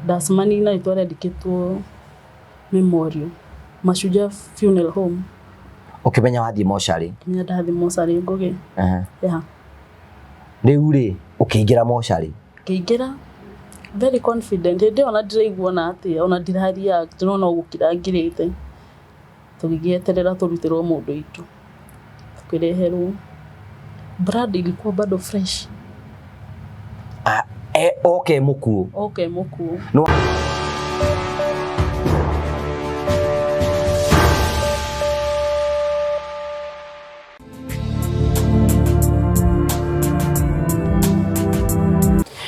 Ndacemanirie na rĩtwa rĩandĩkĩtwo Memorial Mashujaa Funeral Home. Ũkĩmenya wathiĩ mocarĩ? Ngĩmenya ndathiĩ mocarĩ Ngũgĩ. Yeah. Rĩu rĩ, ũkĩingĩra mocarĩ? Ngĩingĩra very confident, hĩndĩ ĩyo ona ndiraigua ona atĩa, ona ndira react, no no gũkira ngirĩte. Tũgĩgĩeterera tũrutĩrwo mũndũ witũ, tũkĩreherwo. Blood ilikuwa bado fresh. Ah, e, oke mũkuũ? Oke mũkuũ. No.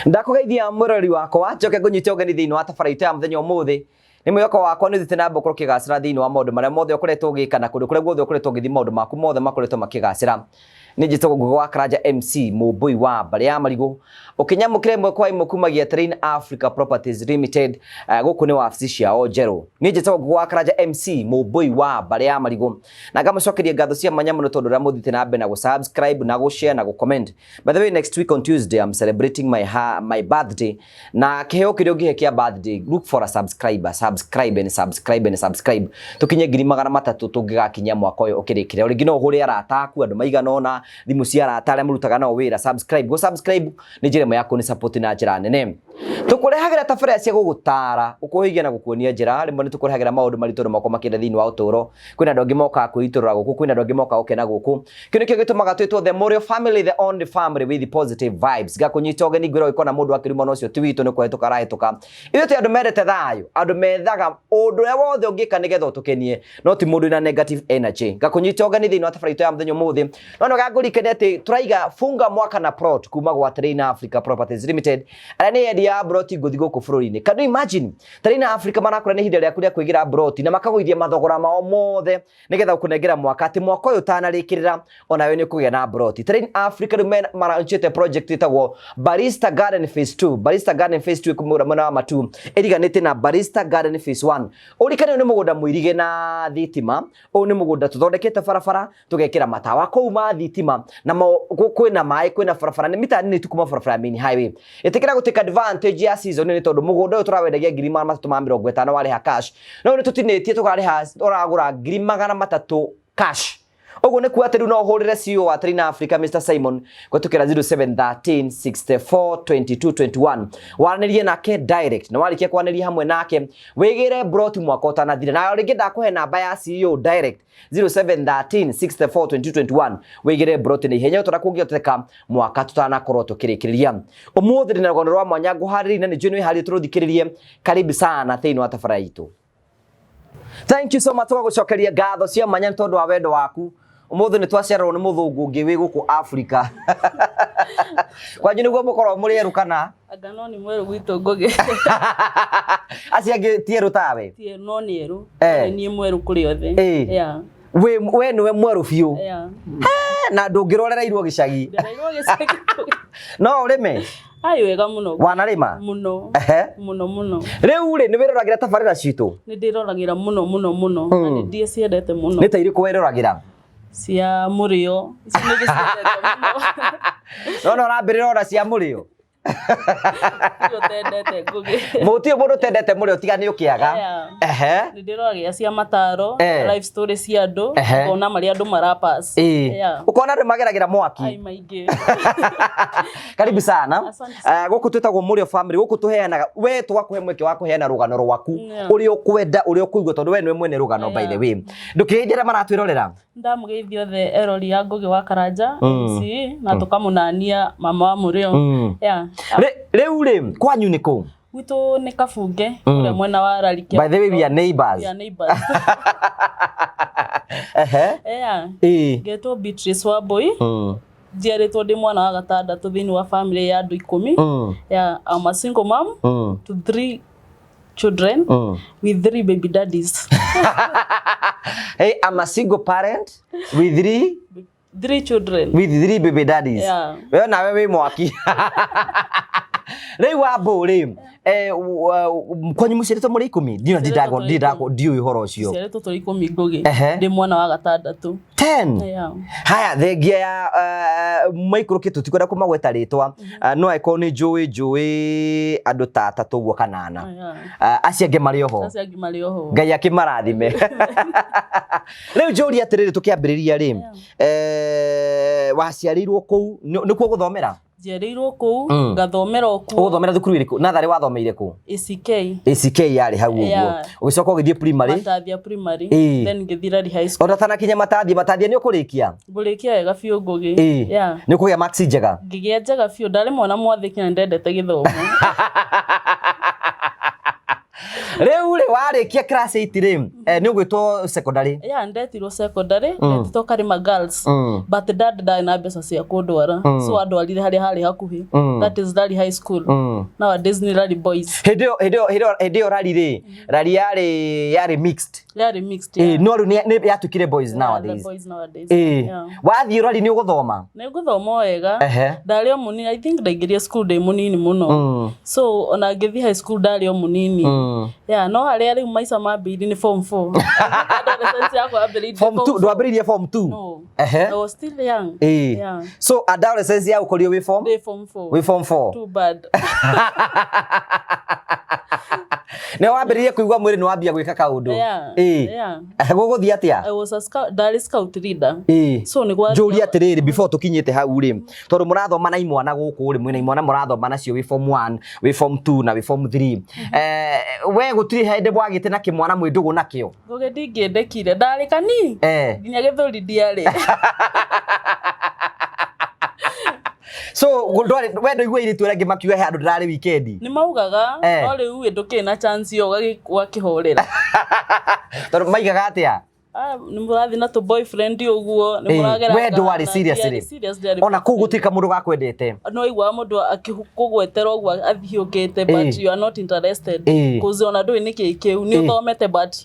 Ndakũgeithia mũrori wakwa, njoke ngũnyite ũgeni thĩinĩ wa tabara itũ ya mũthenya ũmũthĩ. Nĩ mwĩhoko wakwa nĩ ũthiĩte na mbere gũkorwo ũkĩgacĩra thĩinĩ wa maũndũ marĩa mothe ũkoretwo ũgĩka na kũndũ kũrĩa guothe ũkoretwo ũgĩthiĩ, maũndũ maku mothe makoretwo makĩgacĩra. Nĩ njĩtagwo Ngugi wa Karanja MC, mũmbũi wa mbarĩ ya marigũ. Ũkĩnyamũkĩra ĩmwe kwa ĩmwe kumagia Terrain Africa Properties Limited, gũkũ nĩ wabici ciao njerũ. Nĩ njĩtagwo Ngugi wa Karanja MC, mũmbũi wa mbarĩ ya marigũ. Na ngamũcokeria ngatho cia mwanya mũno tondũ ũrĩa mũthiĩte na mbere na gũ-subscribe na gũ-share na gũ-comment. By the way, next week on Tuesday, I'm celebrating my birthday. Na kĩheo kĩrĩa ũngĩhe kĩa birthday, look for a subscriber, subscribe and subscribe and subscribe. Tũkinye 300,000 tũngĩgakinyia mwaka ũyũ ũkĩrĩkĩra. O rĩngĩ no ũhũre arata aku, andũ maigana ũna, thimũ cia arata arĩa mũrutaga nao wĩra, subscribe. Gũ subscribe nĩ njĩra ĩmwe ya kũni support na njĩra nene. Tũkũrehagĩra tabarĩra cia gũgũtara, gũkũhĩgia na gũkuonia njĩra. Rĩmwe nĩ tũkũrehagĩra maũndũ maritũ andũ makoragwo makĩenda thĩinĩ wa ũtũũro. Kwĩna andũ angĩ mokaga kwĩitũrũra gũkũ, kwĩna andũ angĩ mokaga gũkena gũkũ. Kĩu nĩkĩo gĩtũmaga twĩtwo The Morio Family, the only family with the positive vibes. Ngakũnyita ũgeni ngwĩra ũgĩkona mũndũ akĩruma na ũcio ti witũ nĩ kũhetũka arahĩtũka. Ithuĩ twĩ andũ mendete thayũ, andũ methaga ũndũ ũrĩa wothe ũngĩka nĩgetha ũtũkenie, no ti mũndũ wĩna negative energy. Ngakũnyita ũgeni thĩinĩ wa tabarĩra itũ ya mũthenya ũmũthĩ. No nĩ ngũrikanie atĩ tũraiga funga mwaka na plot kuma gwa Terrain Africa Properties Limited, arĩa nĩ endia a plot ngũthi gũkũ bũrũri-inĩ. Can you imagine? Terrain Africa marakũra nĩ ihinda rĩaku rĩa kwĩgĩra plot na makagũithia mathogora mao mothe nĩgetha gũkũnengera mwaka atĩ mwaka ũyũ ũtanarĩkĩrĩra onawe nĩ ũkũgĩa na plot. Terrain Africa rĩu maraunchĩte project ĩtagwo Barista Garden Phase 2. Barista Garden Phase 2 ĩkũmũra mwena wa Matu, ĩriganĩte na Barista Garden Phase 1. Ũrikane ũyũ nĩ mũgũnda mũirige na thitima, ũyũ nĩ mũgũnda tũthondekete barabara tũgekĩra matawa kũu ma thitima na kwĩna maĩ, kwĩna barabara nĩ mita nini tu kuma barabara ya main highway. Ĩtĩkĩra gũ take advantage ya season nĩ tondũ mũgũnda ũyũ tũrawendagia 350,000 warĩha cash, no nĩ tũtinĩtie tũkarĩha, ũragũra 300,000 cash. Ũguo nĩ kuga atĩ rĩu no ũhũrĩre CEO wa Terrain Africa Mr Simon kũhetũkĩra 0713 64 22 21, waranĩrie nake direct, na warĩkia kwaranĩria hamwe nake wĩgĩre broti mwaka ũtanathira. Na rĩngĩ ndakũhe namba ya CEO direct 0713 64 22 21, wĩgĩre broti na ihenya ũtũra kũngĩhoteka mwaka tũtanakorwo tũkĩrĩkĩrĩria. Ũmũthĩ ndĩna rũgano rwa mwanya ngũharĩrĩria na nĩ njũĩ nĩ wĩharĩrie tũrũthikĩrĩrie. Karibu sana thĩinĩ wa tabarĩra itũ. Thank you so much, tũgagũcokeria ngatho cia mwanya nĩ tondũ wa wendo waku. Ũmũthĩ nĩ twacererwo nĩ mũthũngũ ũngĩ wĩ gũkũ Afrika. Kwanyu nĩguo mũkorwo mũrĩ erũ kana? Anga no nĩ mwerũ gwitũ Ngũgĩ. Acio angĩ ti erũ tawe? Ti no nĩ erũ. Nĩ niĩ mwerũ kũrĩ othe. Yeah. We we nĩwe mwerũ biũ. Yeah. Na ndũngĩrorereirwo gĩcagi? Ndereirwo gĩcagi. No ũrĩme? Ai wega mũno. Wanarĩma? Mũno. Mũno mũno. Rĩu rĩ, nĩ wĩroragĩra tabarĩra citũ? Nĩ ndĩroragĩra mũno mũno mũno. Na nĩ ndĩciendete mũno. Nĩ ta irĩkũ wĩroragĩra? Cia mũrĩo. Icio nĩ ndĩciendete mũno. No no ũrambĩrĩra ona cia mũrĩo? Ũtendete Ngũgĩ. Mũtirĩ mũndũ ũtendete mũrĩo tiga nĩ ũkĩaga. Ehe. Nĩ ndĩroragĩra cia mataro, life story cia andũ, ngona marĩa andũ marapass. Ũkona andũ mageragĩra mwaki. Ai maingĩ. Karibu sana. Gũkũ twĩtagwo Mũrĩo Family, gũkũ tũheanaga, we tũgakũhe mweke wa kũheana rũgano rwaku ũrĩa ũkwenda, ũrĩa ũkũigua, tondũ we nĩwe mwene rũgano by the way. Ndũkĩgeithie arĩa maratwĩrorera. Ndamũgeithia othe erori a Ngũgĩ wa Karanja MC na tũkamũnania mama wa Mũrĩo. Yeah. Rĩu rĩ, kwanyu nĩ kũ? Gwitũ nĩ Kabunge, kũrĩa mwena wa Rarikia. By the way, we are neighbors. We are neighbors. Ehe. Yeah. Ngetwo Beatrice Wambui. Njiarĩtwo ndĩ mwana wa gatandatũ thĩinĩ wa family ya andũ 10. Yeah, I'm a single mom to 3 children with 3 baby daddies. Hey, I'm a single parent with 3 children. With 3 baby daddies. Yeah. We nawe wĩ mwaki. Rĩu Wambũ rĩ, kwanyu mũciarĩtwo mũrĩ 10? Ndiũĩ, Tũciarĩtwo tũrĩ ndindagwo, ndiũĩ ũhoro ũcio. Tũciarĩtwo tũrĩ 10, Ngũgĩ. Ehe. Ndĩ mwana wa gatandatũ. 10? Yeah. Haya, thengia ya maikũrũkĩ, tũtikwenda kũmagweta rĩtwa, no angĩkorwo nĩ njũĩ andũ ta atatũ ũguo kana ana. Acio angĩ marĩ oho? Acio angĩ marĩ oho. Ngai akĩmarathime. Rĩu njũrie atĩrĩrĩ, tũkĩambĩrĩria rĩ, waciarĩirwo kũu, nĩkuo gũthomera? Njiarĩirwo kũu, ngathomera o kuo. Ũgũthomera thukuru ĩrĩkũ? Natharĩ wathomeire kũ? ACK. ACK yarĩ hau ũguo. Yeah. Ũgĩcoka ũgĩthiĩ primary? Matathia primary. Ĩĩ. Then ngĩthiĩ Rari High School. Ona ũtanakinya Matathia, Matathia nĩ ũkũrĩkia? Ngũrĩkia wega biũ, Ngũgĩ. Yeah. Nĩ ũkũgĩa marks njega? Ngĩgĩa njega biũ, ndarĩ mwana mwathĩki na ndendete gĩthomo. Rĩu rĩ, warĩkia class 8 rĩ, nĩ ũgwĩtwo secondary? Yeah, ndetirwo secondary, ndetitwo Karima Girls. But dad ndarĩ na mbeca cia kũndwara. So andwarire harĩa harĩ hakuhĩ. That is Rari High School. Nowadays nĩ Rari Boys. Hĩndĩ ĩyo hĩndĩ ĩyo hĩndĩ ĩyo hĩndĩ ĩyo Rari rĩ, Rari yarĩ mixed. Yarĩ mixed. Ĩĩ, no rĩu nĩ yatuĩkire boys Yeah, the nowadays. boys nowadays. Ĩĩ. Yeah. Wathiĩ Rari nĩ ũgũthoma? Nĩ ngũthoma wega. Ehe. Ndarĩ o mũnini, I think ndaingĩrire school ndĩ mũnini mũno. So ona ngĩthiĩ high school ndarĩ o mũnini. Yeah, no harĩa rĩu maica mambĩrĩirie nĩ form 4. Adolescence yakwa yambĩrĩirie Form 2, ndwambĩrĩirie form 2? No. Ehe. I was still young. Ĩĩ. Yeah. So adolescence ya ũkorio wĩ form? Ndĩ form 4. Wĩ form 4. Too bad. Nĩ wambĩrĩirie kũigua mwĩrĩ nĩ wambia gwĩka kaũndũ? Yeah. Ĩĩ. Yeah. Gũgũthiĩ atĩa? I was a scout, ndarĩ scout leader. Ĩĩ. So nĩ gwa Njũrie atĩrĩrĩ, before tũkinyĩte hau rĩ, tondũ mũrathoma na imwana gũkũ rĩ, mwĩna imwana mũrathoma nacio wĩ form 1, wĩ form 2 na wĩ form 3, we gũtirĩ hĩndĩ mwagĩte na kĩmwana mwĩ ndũgũ nakĩo? Ngũgĩ ndingĩendekire. Ndarĩ kani. Nginya gĩthũri ndiarĩ. So ndwarĩ we ndũigua airĩtu arĩa angĩ makiuga he handũ ndĩrarĩ weekend? Nĩ maugaga, no rĩu ĩ ndũkĩrĩ na chance ĩyo ũgakĩhorera. Tondũ maigaga atĩa? Ah, nĩ mũrathiĩ na tũ boyfriend ũguo, nĩ mũragera. We ndwarĩ serious Ndiarĩ rĩ? serious, ndiarĩ. Ona kũu gũtirĩ kamũndũ gakwendete? No aiguaga mũndũ akĩkũgwetera ũguo athiũkĩte, but you are not interested. Cause ona ndũĩ nĩkĩ kĩu, nĩ ũthomete but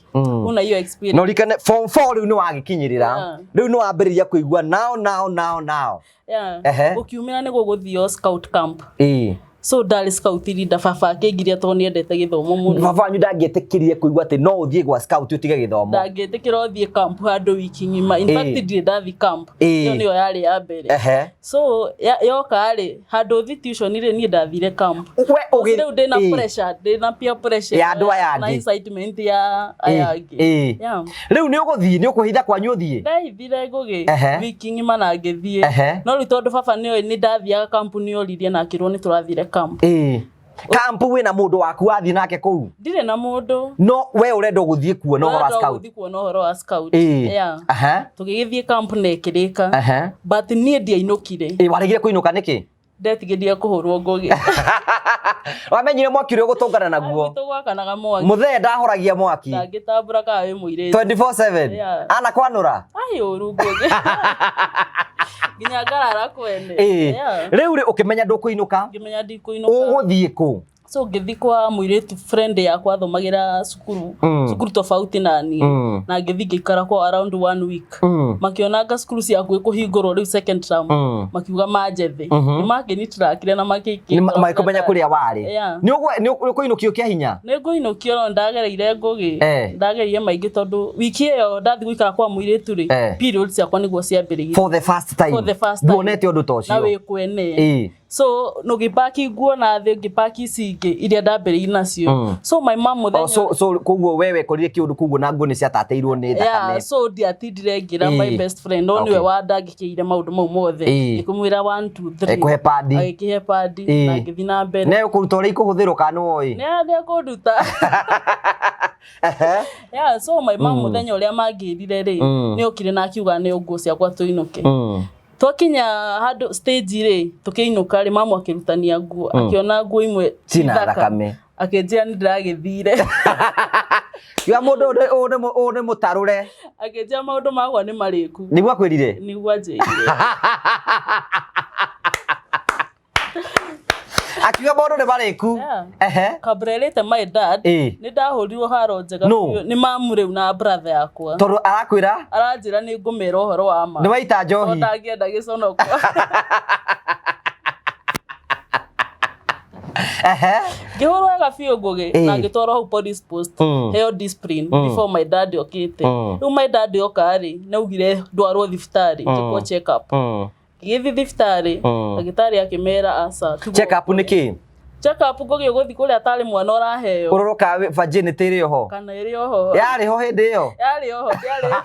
una hiyo experience. Na ũririkane form 4 rĩu nĩ wagĩkinyĩrĩra. Rĩu nĩ wambĩrĩria kũigua now now now now. Yeah. Ehe. Gũkiumĩra nĩ gũgũthio scout camp. Ĩĩ. So ndarĩ scout leader, baba akĩngiria tondũ nĩendete gĩthomo mũno. Baba wanyu ndangĩetĩkĩrire kũigua atĩ no ũthiĩ gwa scout ũtige gĩthomo? Ndangĩtĩkĩra ũthiĩ camp handũ wiki ng'ima. In fact ndirĩ ndathiĩ camp. Ĩyo nĩyo yarĩ ya mbere. Ehe. So yoka rĩ, handũ ũthiĩ tuition rĩ, niĩ ndathire camp. We ũgĩ Rĩu ndĩna pressure, ndĩna peer pressure Ya andũ aya na angĩ. excitement ya aya angĩ. Yeah. Rĩu nĩ ũgũthiĩ, nĩ ũkwĩhitha kwanyu ũthiĩ? Ndahithire Ngũgĩ Ehe. wiki ng'ima na ngĩthiĩ. Ehe. No rĩu tondũ baba nĩoĩ nĩ ndathiaga camp, nĩ oririe na akĩrwo nĩ tũrathire camp. Ĩĩ. Kampu wĩna mũndũ waku wathiĩ nake kũu? Ndirĩ na mũndũ. No we ũrenda gũthiĩ kuona ũhoro wa Ũrenda scout? gũthiĩ kuona ũhoro wa scout. Ĩĩ. Yeah. Aha. Tũgĩgĩthiĩ camp na ĩkĩrĩka. Aha. But niĩ ndiainũkire. Ĩĩ, waregire kũinũka nĩkĩ? Ndetigĩrire kũhũrwo, Ngũgĩ. Wamenyire mwaki ũrĩa ũgũtũngana naguo? Gwitũ gwakanaga mwaki. Mũthee ndahoragia mwaki. Ndangĩtambũra kana wĩ mũirĩtu. 24/7. Yeah. Ana kwanũra? Ai, ũru, Ngũgĩ. Nginya ngarara kwene. Ĩĩ. Yeah. Rĩu rĩ, ũkĩmenya ndũkũinũka? Ngĩmenya ndikũinũka. Ũgũthiĩ kũ? So ngĩthiĩ kwa mũirĩtu friend yakwa athomagĩra cukuru, cukuru tofauti na niĩ, na ngĩthiĩ ngĩikara kwao around one week. Makĩonanga cukuru ciakuĩ kũhingũrwo rĩu second term, makiuga manjethe. Nĩ makĩnitrakire na Nĩ magĩkũmenya kũrĩa warĩ. Yeah. Nĩ ũkũinũkio kĩa hinya? Nĩ ngũinũkio, no ndagereire, Ngũgĩ. Eh. Ndagereire maingĩ tondũ wiki ĩyo ndathiĩ gũikara kwa mũirĩtu rĩ, periods ciakwa nĩguo ciambĩrĩirie. For the first time. For the first time. Nduonete ũndũ ta Na ũcio. wĩ kwene. Ĩĩ. So nũgĩpaki nguo na thĩ, ngĩpaki ici ingĩ iria ndambĩrĩirie nacio. So my mom mũthenya Oh, so koguo we wekorire kĩũndũ koguo na nguo nĩ ciatatĩirwo nĩ Yeah, thakame. so ndiatindire ngĩra my Ĩĩ. best friend, no Okay. nĩwe wandangĩkĩire maũndũ mau mothe. Ĩĩ. Ngĩmwĩra 1 2 3. Ĩkũhe padi. Agĩkĩhe padi Ĩĩ. na ngĩthiĩ na mbere. Ne ũkũruta ũrĩa ikũhũthĩrwo kana nĩwoĩ? Nĩ akũnduta. Ehe. Yeah, so my mom mũthenya ũrĩa mangĩrire rĩ, nĩ okire na akiuga nĩ nguo ciakwa tũinũke. Twakinya handũ stage rĩ, tũkĩinũka rĩ, mamu akĩrutania nguo, akĩona nguo imwe Cina thaka. thakame. Akĩnjĩra nĩ ndĩragĩthire. Kiuga mũndũ ũyũ nĩ mũtarũre. Akĩnjĩra maũndũ makwa nĩ marĩku. Nĩguo akwĩrire? Nĩguo anjĩrire. Akiuga maũndũ nĩ marĩku. Yeah. Ehe. Kabla ĩrĩte my dad, Ĩĩ. nĩ ndahũrirwo haro njega No. biũ nĩ mamu rĩu na brother yakwa. Tondũ arakwĩra Aranjĩra nĩ ngũmera ũhoro wa ma. nĩ waita No njohi. ndangĩenda gĩconoko. Ehe. Ngĩhũrwo wega biũ Ngũgĩ, na ngĩtwarwo hau police post, heo discipline before my dad okĩte. Rĩu my dad oka rĩ, nĩaugire ndwarwo thibitarĩ, njĩkwo check up. Ngĩgĩthiĩ thibitarĩ, ndagĩtarĩ akĩmera aca, tiguo. Check up nĩ kĩ? Check up Ngũgĩ, ũgũthiĩ kũrĩa tarĩ mwana ũraheo. Ũrorwo ka virginity ĩrĩ oho. Kana ĩrĩ oho. Yarĩ ho hĩndĩ ĩyo? Yarĩ oho, ndĩarĩ.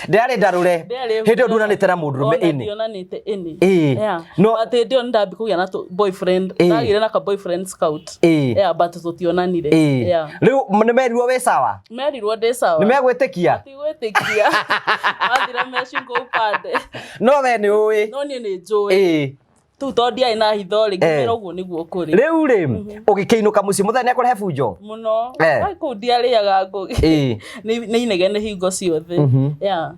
Ndĩarĩ ndarũre. Ndĩarĩ. Hĩndĩ ĩyo nduonanĩte na mũndũrũme? Ona ĩnĩ. ndionanĩte ĩnĩ. Ĩĩ. Yeah. No But hĩndĩ ĩyo nĩndambi kũgĩa na boyfriend. Ndagĩire na ka boyfriend scout. Yeah, but tũtionanire. Yeah. Rĩu nĩ merirwo wĩ sawa? Merirwo ndĩ sawa. Nĩ megwĩtĩkia? Tigwĩtĩkia, mathire mecunga upande. No we nĩ ũĩ. No niĩ nĩ njũĩ. Tu tondũ ndiarĩ na hitho rĩ, ngĩmera ũguo nĩguo kũrĩ. Rĩu rĩ, ũgĩkĩinũka mũciĩ, mũthenya nĩ akũrehe bunjo? Mũno. Eh. Ai, kũu ndiarĩaga, Ngũgĩ. Nĩ inegene hingo ciothe, yeah.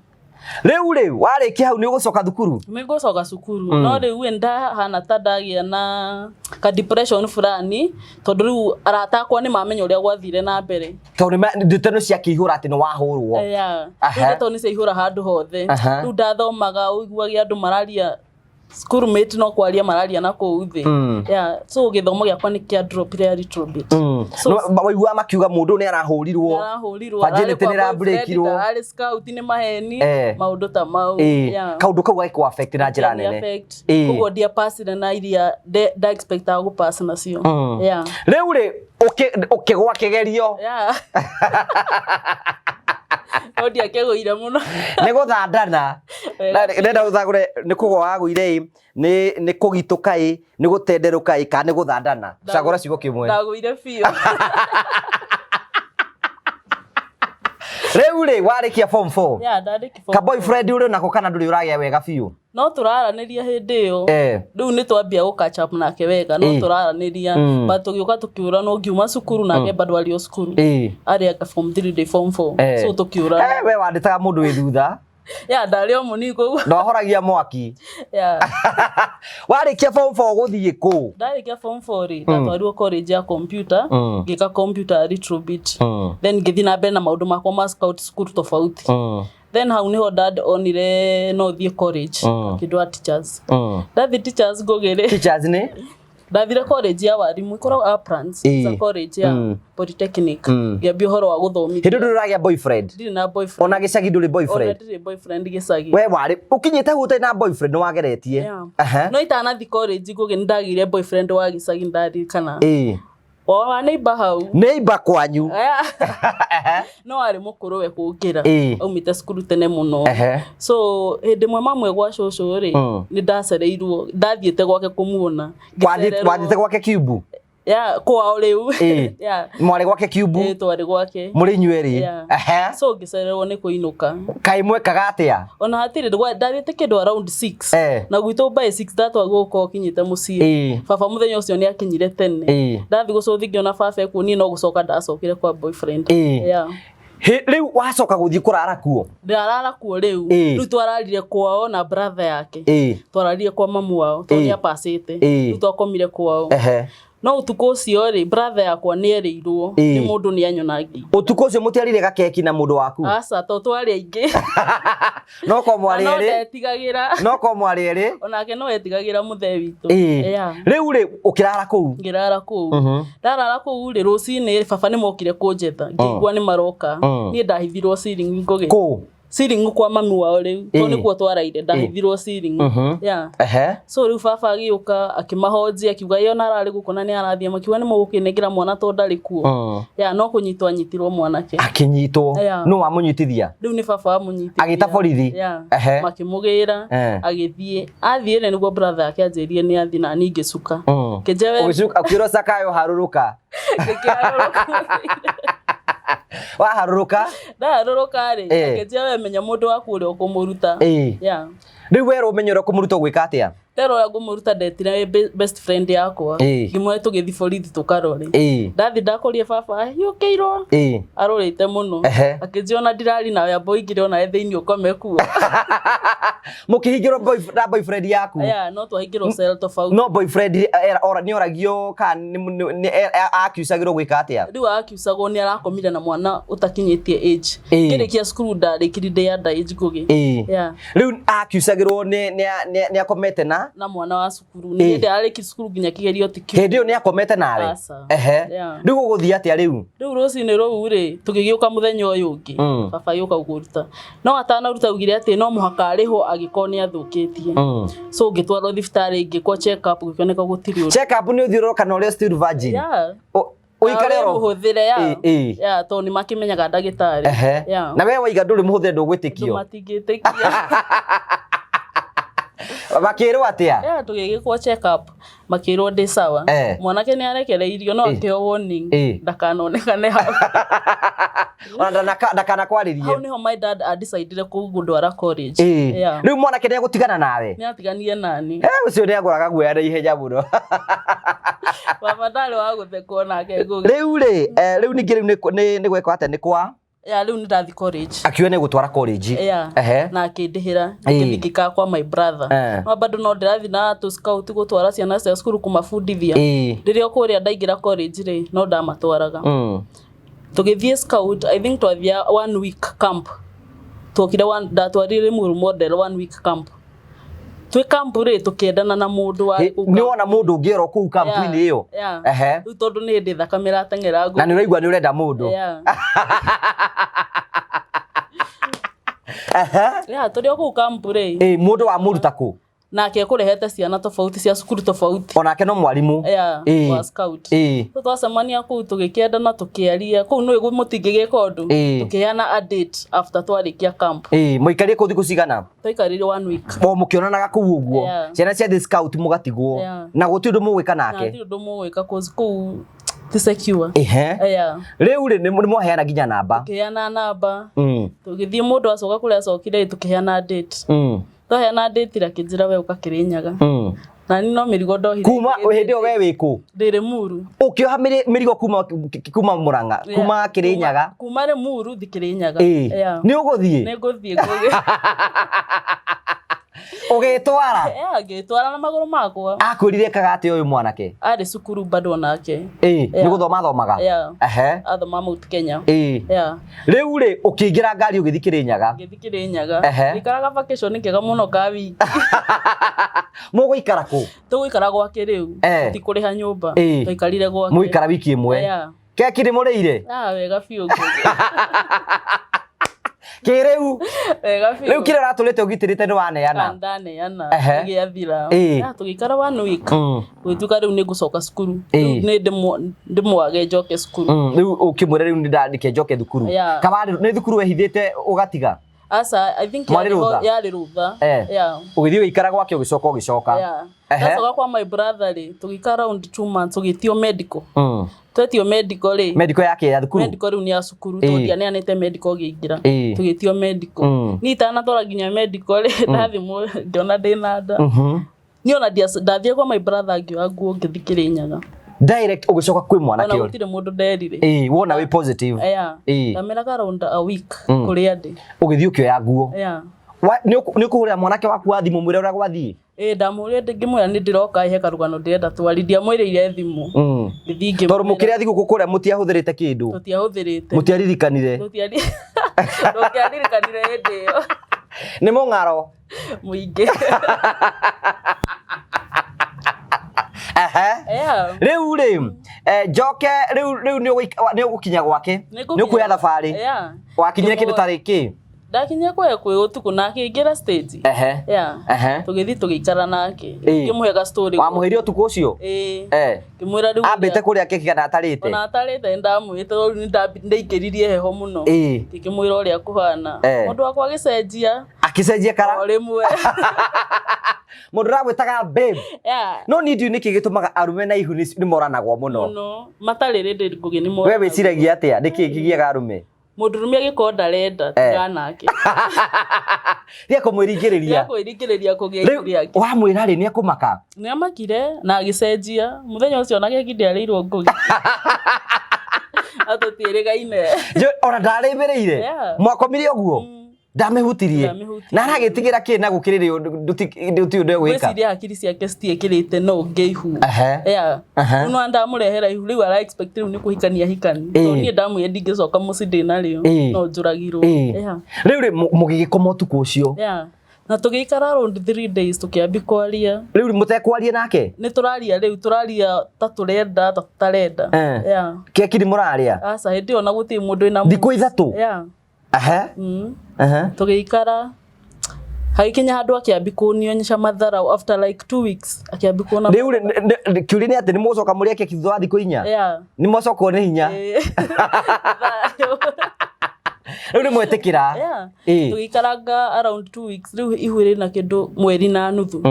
Rĩu rĩ, warĩkia hau nĩ ũgũcoka thukuru? Nĩ ngũcoka cukuru, no rĩu ĩ ndahana ta ndagĩa na ka depression fulani, tondũ rĩu arata akwa nĩ mamenya ũrĩa gwathire na mbere. Tondũ ndeto nĩ ciakĩihũra atĩ nĩ wahũrwo. Yeah. Rĩu ndeto nĩ ciaihũra handũ hothe. Rĩu ndathomaga ũiguage andũ mararia, schoolmate no kwaria mararia na kũu thĩ. Yeah, so gĩthomo gĩakwa nĩ kĩa dropire a little bit. So No, waiguaga makiuga mũndũ nĩ arahũrirwo. Arahũrirwo. Virginity nĩ ĩrabreakirwo. Ararĩ scout, nĩ maheni. Maũndũ ta mau. Yeah. Kaũndũ kau gagĩkũ affect na njĩra Kĩani nene. affect. Koguo ndiapacire na iria nda expectaga gũpass nacio. Yeah. Rĩu rĩ, ũkĩgwa kĩgerio? Yeah. No ndiakĩgũire mũno. Nĩ gũthandana. Wega. Ndenda ũthagũre, nĩ kũgwa wagũire ĩ, nĩ kũgitũka ĩ, nĩ gũtenderũka ĩ, kana nĩ gũthandana? Cagũra ciugo kĩmwe. Ndagũire biũ. Rĩu rĩ, warĩkia form 4? Yeah, ndarĩkia form Ka boyfriend ũrĩ nako kana ndũrĩ ũragĩa wega biũ? No tũraranĩria hĩndĩ ĩyo. Rĩu nĩ twambia gũ catch up nake wega, no tũraranĩria. But tũgĩũka tũkĩũranwo, ngiuma cukuru nake bado arĩ o cukuru. Arĩ anga form 3, ndĩ form 4. So tũkĩũrana. Eh, we wandĩtaga mũndũ wĩ thutha. Yeah, ndarĩ o mũnini koguo. Na wahoragia mwaki. Yeah. Warĩkia form 4 gũthiĩ kũ? Ndarĩkia form 4 rĩ, ndatwarirwo college ya computer, ngĩka computer a little bit. Then ngĩthiĩ na mbere na maũndũ makwa ma scout cukuru tofauti. Then hau niho dad onire no thiĩ college, akĩndwara teachers. Ndathiĩ teachers, Ngũgĩ rĩ, Teachers nĩ? Ndathire college ya warimu, ikoragwo Uplands. It's a college ya polytechnic. Ngĩambia ũhoro wa gũthomithia. Hĩndĩ ndũrĩ ũragĩa boyfriend? Ndirĩ na boyfriend. Ona gĩcagi ndũrĩ Ona boyfriend? ndirĩ boyfriend gĩcagi. We warĩ ũkinyĩte hau ũtarĩ na boyfriend, nĩ wageretie? Yeah. Aha. No itanathi college, Ngũgĩ, nĩ ndagĩire boyfriend wa gĩcagi, ndaririkana, wa neighbor hau. Neighbor kwanyu? Aya. No arĩ mũkũrũ we kũngĩra. Aumĩte cukuru tene mũno. So hĩndĩ ĩmwe mamwe gwa cũcũ rĩ, nĩ ndacereirwo, ndathiĩte gwake kũmuona. Ngĩcererwo- Wathiĩte gwake kiumbu? Yeah, kwao rĩu. Yeah. Mwarĩ gwake kiumbu? Ĩĩ, twarĩ gwake. Mũrĩ inyuĩ erĩ? Yeah. So ngĩcererwo nĩ kũinũka. Kaĩ mwekaga atĩa? Ona hatirĩ, ndathiĩte kĩndũ around 6. Na gwitũ by 6 ndatwagwo gũkorwo ũkinyĩte mũciĩ. Baba mũthenya ũcio nĩ akinyire tene. Ndathiĩ gũcũthi ngĩona baba ekuo, niĩ no gũcoka ndacokire kwa boyfriend. Yeah. Rĩu wacoka gũthiĩ kũrara kuo? Ndarara kuo rĩu. Rĩu twararire kwao na brother yake. Twararire kwa mamu wao tondũ nĩ apacĩte. Rĩu twakomire kwao. No ũtukũ ũcio rĩ, brother yakwa nĩ erĩirwo nĩ mũndũ nĩ anyona ngĩ. Ũtukũ ũcio mũtiarire gakeki na mũndũ waku? Aca, to twarĩ aingĩ. No ko mwarĩ Na no erĩ? ndetigagĩra. No ko mwarĩ erĩ? Onake no etigagĩra mũthee witũ. Yeah. Rĩu rĩ, ũkĩrara kũu? Ngĩrara kũu. Ndarara kũu rĩ, rũcinĩ baba nĩ mokire kũnjetha, ngĩigua nĩ maroka. Niĩ ndahithirwo ceiling, Ngũgĩ. Kũ? Ceiling kwa mami wao rĩu, tondũ nĩkuo twaraire, ndahithirwo ceiling. Yeah. So rĩu baba agĩũka akĩmahonjia, akiuga ĩ ona ararĩ gũkũ na nĩ arathiĩ, makiuga nĩ mũgũkĩnengera mwana tondũ ndarĩ kuo. Yeah, no kũnyitwo anyitirwo mwanake. Akĩnyitwo? Yeah. Nũ wamũnyitithia? Rĩu nĩ baba wamũnyitithia. Agĩta borithi? Yeah. Makĩmũgĩra. Agĩthiĩ, athiĩ rĩ, nĩguo brother yake anjĩrire nĩ athiĩ, na niĩ ngĩcuka. Ngĩnjia we. Ũgĩcuka ũkĩrwo cakayo harũrũka. Ngĩkĩharũrũka. Waharũrũka? Ndaharũrũka rĩ, akĩnjia we menya mũndũ waku ũrĩa ũkũmũruta. Yeah. Rĩu werwo ũmenye ũrĩa ũkũmũruta, ũgwĩka atĩa? Nderwo ũrĩa ngũmũruta, ndetire best friend yakwa. Ngĩmwĩra tũgĩthiĩ borithi tũkarore. Ndathiĩ ndakorire baba ahiũkĩirwo, arorĩte mũno. Akĩnjia ona ndirari nawe, amba ũingĩre onawe thĩinĩ ũkome kuo. Mũkĩhingĩrwo na boyfriend yaku? Yeah, no twahingĩrwo cell tofauti. No boyfriend nĩ oragio kana accusagĩrwo gwĩka atĩa? Rĩu akiusagwo nĩ arakomire na mwana ũtakinyĩtie age. Ngĩrĩkia cukuru ndarĩkirie ndĩ under age, Ngũgĩ. Yeah. Rĩu accusagĩrwo nĩ akomete na Na Na mwana wa cukuru nĩ hĩndĩ ararĩki cukuru nginya kĩgerio ti kĩu. Hĩndĩ ĩyo nĩ akomete nawe? Aca. Ehe. Yeah. Rĩu gũgũthiĩ atĩa rĩu? Rĩu rũcinĩ rũu rĩ, tũgĩgĩũka mũthenya ũyũ ũngĩ, baba agĩũka kũruta, no atanaruta augire atĩ no mũhaka arĩhwo angĩkorwo nĩ athũkĩtie. So ngĩtwarwo thibitarĩ, ngĩkwo check up, gũkĩoneka gũtirĩ ũndũ. Check up nĩ ũthiĩ ũrorwo kana ũrĩa still virgin? Yeah. Ũikare Wĩ oro mũhũthĩre ya Ĩ, ĩ. ya tondũ nĩ makĩmenyaga ndagĩtarĩ. Ehe. Yeah. Na we waiga ndũrĩ mũhũthĩre, Andũ ndũgwĩtĩkio. matingĩtĩkia. Makĩrwo atĩa? Yeah, tũgĩgĩkwo check up, makĩrwo ndĩ sawa. Mwanake nĩ arekereirio no akĩheo warning ndakanonekane hau. Ona ndakanakwarĩrie. Hau nĩho my dad adecidire kũndwara college. Yeah. Rĩu mwanake nĩ egũtigana nawe? Nĩ atiganire nani. Eh, ũcio nĩ agũraga guoya na ihenya mũno. Baba ndarĩ wa gũthekwo nake, Ngũgĩ. Rĩu rĩ, rĩu ningĩ rĩu nĩ gwĩkwo atĩa, nĩ kwa Ya, rĩu nĩ ndathi college. Akiuga nĩ gũtwara college. Yeah. Na akĩndĩhĩra, ngĩthiĩ ngĩikara kwa my brother. No bado no ndĩrathiĩ na tũ scout gũtwara ciana cia cukuru, kũmabundithia. Rĩrĩa kũrĩa ndaingĩra college rĩ, no ndamatwaraga. Tũgĩthiĩ scout, I think twathia one week camp. Twokire one, ndatwarire Limuru Model one week camp. Twĩ camp rĩ, tũkĩendana na mũndũ wa kũu. Nĩ wona mũndũ ũngĩ oro kũu kampu-inĩ ĩyo? Yeah. Ehe. Rĩu tondũ nĩ hĩndĩ thakame ĩrateng'era Na nĩ ũraigua nĩ ũrenda mũndũ. Yeah. Ehe. Yeah, tũrĩ o kũu camp rĩ. Ĩ, mũndũ wamũruta kũ? Nake ekũrehete ciana tofauti cia cukuru tofauti. Onake no mwarimũ? Yeah, wa scout. Rĩu twacemania kũu, tũgĩkĩendana, tũkĩaria kũu, nĩ mũtingĩgĩka ũndũ. Tũkĩheana a date after twarĩkia camp. Ĩ, mũikarire kũu thikũ cigana? Twaikarire one week. O mũkĩonanaga kũu ũguo? Yeah. Ciana cia the scout mũgatigwo? Yeah. Na gũtirĩ ũndũ mũgwĩka Na nake? hatirĩ ũndũ mũgwĩka cause kũu ti secure. Ehe. Yeah. Rĩu rĩ, nĩ mwaheana nginya namba? Tũkĩheana namba, tũgĩthiĩ, mũndũ acoka kũrĩa acokire, tũkĩheana date. Twaheana date rĩ, akĩnjĩra we ũka Kĩrĩnyaga. Na niĩ no mĩrigo ndohire. Kuma hĩndĩ ĩyo we wĩ kũ? Ndĩ Limuru. Ũkĩoha mĩrigo kuma Murang'a, kuma Kĩrĩnyaga? Kuma Limuru thi Kĩrĩnyaga. Yeah. Nĩ ũgũthiĩ? Nĩ ngũthiĩ, Ngũgĩ. Ũgĩtwara? Yeah, ngĩtwara na magũrũ makwa. Akwĩrire ekaga atĩa ũyũ mwanake? Arĩ cukuru bado nake. Nĩ Yeah. gũthoma athomaga? Yeah. Ehe. Athoma Mount Kenya. Yeah. Rĩu rĩ, ũkĩingĩra ngari ũgĩthiĩ Kĩrĩnyaga? Ngĩthiĩ Kĩrĩnyaga. Ngĩikaraga vacation kega mũno ka wiki. Mũgũikara kũ? Tũgũikara gwake rĩu. Ti kũrĩha nyũmba. Twaikarire gwake. Mũikara wiki ĩmwe? Yeah. Keki nĩ mũrĩire? Ah, wega biũ, Ngũgĩ. Kĩrĩu? Wega biũ. Rĩu kĩrĩa ũratũrĩte ũgitĩrĩte nĩ waneana? Ndaneana. Gĩathira. Ĩ. Tũgĩikara one week. Gũgĩtuĩka rĩu nĩ ngũcoka cukuru. Rĩu nĩ ndĩmwage njoke cukuru. Rĩu ũkĩmwĩra rĩu nĩ ndandĩke njoke thukuru. Yeah. Kawarĩ nĩ thukuru wehithĩte ũgatiga? Aca, I think Mwarĩ rũtha? Yarĩ rũtha. Yeah. Ũgĩthiĩ ũgĩikara gwake, ũgĩcoka ũgĩcoka. Yeah. Ndacoka kwa my brother rĩ, tũgĩikara around 2 months, tũgĩtio medical. Twetio medical rĩ, Medical yake ya thukuru? Medical rĩu nĩ ya cukuru, tondũ ndianeanĩte medical ngĩingĩra. Tũgĩtio medical. Niĩ itanatwara nginya medical rĩ, ndathimwo ngĩona ndĩna nda. Niĩ ona ndathire kwa my brother, ngĩoya nguo, ngĩthiĩ Kĩrĩnyaga. Direct ũgĩcoka kwĩ mwanake Ona ũrĩa? gũtirĩ mũndũ nderire. Ĩ, wona wĩ positive. Yeah. Ndameraga around a week kũrĩa ndĩ. Ũgĩthiĩ ũkĩoya nguo. Yeah. Nĩ ũkũhũrĩra mwanake waku wa thimũ mwĩre ũrĩa gwathiĩ? Ĩ, ndamũrire, ngĩmwĩra nĩ ndĩroka, ihe karũgano ndĩrenda twari. Ndiamwĩrĩire thimũ. Ngĩthiĩ ngĩmwĩra. Tondũ mũkĩrĩa thigũkũ kũrĩa mũtiahũthĩrĩte kĩndũ. Tũtiahũthĩrĩte. Mũtiaririkanire. Tũtiaririkanire hĩndĩ ĩyo. Nĩ mũng'aro. Mũingĩ. Ehe. Yeah. Rĩu rĩ, njoke rĩu nĩ ũgũkinya gwake? Nĩ Nĩ ũkuoya thabarĩ? Yeah. Wakinyire kĩndũ tarĩ kĩ? Ndakinyire kũrĩa kwĩ ũtukũ na akĩingĩra stage. Ehe. Yeah. Ehe. Tũgĩthiĩ tũgĩikara nake. Ĩ. Ngĩmũhe ga story. Wamũheire ũtukũ ũcio? Ĩ. Eh. Ngĩmwĩra rĩu. Ambĩte kũrĩa keki kana atarĩte? Ona atarĩte nĩ ndamwĩrĩte, rĩu nĩ ndaingĩririe heho mũno. Ngĩkĩmwĩra ũrĩa kũhana. Eh. Mũndũ wakwa agĩcenjia. Akĩcenjia kara. O rĩmwe. Mũndũ ũragwĩtaga babe. Yeah. No niĩ ndiũĩ nĩkĩ gĩtũmaga arũme na ihu nĩ moranagwo mũno. Mũno. Matarĩ rĩndĩ, Ngũgĩ, nĩ We moranagwo. wĩciragia atĩa, nĩkĩ kĩgiaga arũme? Mũndũrũme angĩkorwo ndarenda, tigana nake. Tiga kũmwĩringĩrĩria. Kwĩringĩrĩria kũgĩa ihu Rĩu rĩake. wamwĩra rĩ, nĩ ekũmaka? Nĩ amakire na agĩcenjia. Mũthenya ũcio ona keki ndĩarĩirwo, Ngũgĩ, na tũtiĩrĩgaine. Ona ndarĩmĩrĩire? Yeah. Mwakomire ũguo? Ndamĩhutirie? Ndamĩhutirie. Na aragĩtigĩra kĩ na gũkĩrĩrĩ ndũti ũndũ egwĩka? Ngwĩciria hakiri ciake citiĩkĩrĩte no ngĩ ihu. Ehe. Yeah. Ehe. Rĩu no ndamũrehera ihu, rĩu ara expect rĩu nĩ kũhikania hikani. Tondũ niĩ ndamwĩra ndingĩcoka mũciĩ ndĩnarĩo. No njũragirwo. Ĩ. Yeah. Rĩu rĩ, mũgĩgĩkoma ũtukũ ũcio? Yeah. Na tũgĩikara around 3 days tũkĩambi kwaria. Rĩu mũtekwaria nake? Nĩ tũraria rĩu, tũraria ta tũrenda ta tũtarenda. Yeah. Keki nĩ mũrarĩa? Aca, hĩndĩ ĩyo na gũtirĩ mũndũ wĩna Thikũ 3? Yeah. Tũgĩikara, hagĩkinya handũ akĩambi kũnionyesha matharau. After like 2 weeks akĩambi kuona. Rĩu rĩ, kĩũria nĩ atĩ nĩ mũgũcoka mũrĩe keki thutha wa thikũ 4? Yeah. Nĩ mwacokwo nĩ hinya? Ĩĩ. Rĩu nĩ mwetĩkĩra? Yeah. Tũgĩikaranga around 2 weeks, rĩu ihu rĩna kĩndũ mweri na nuthu.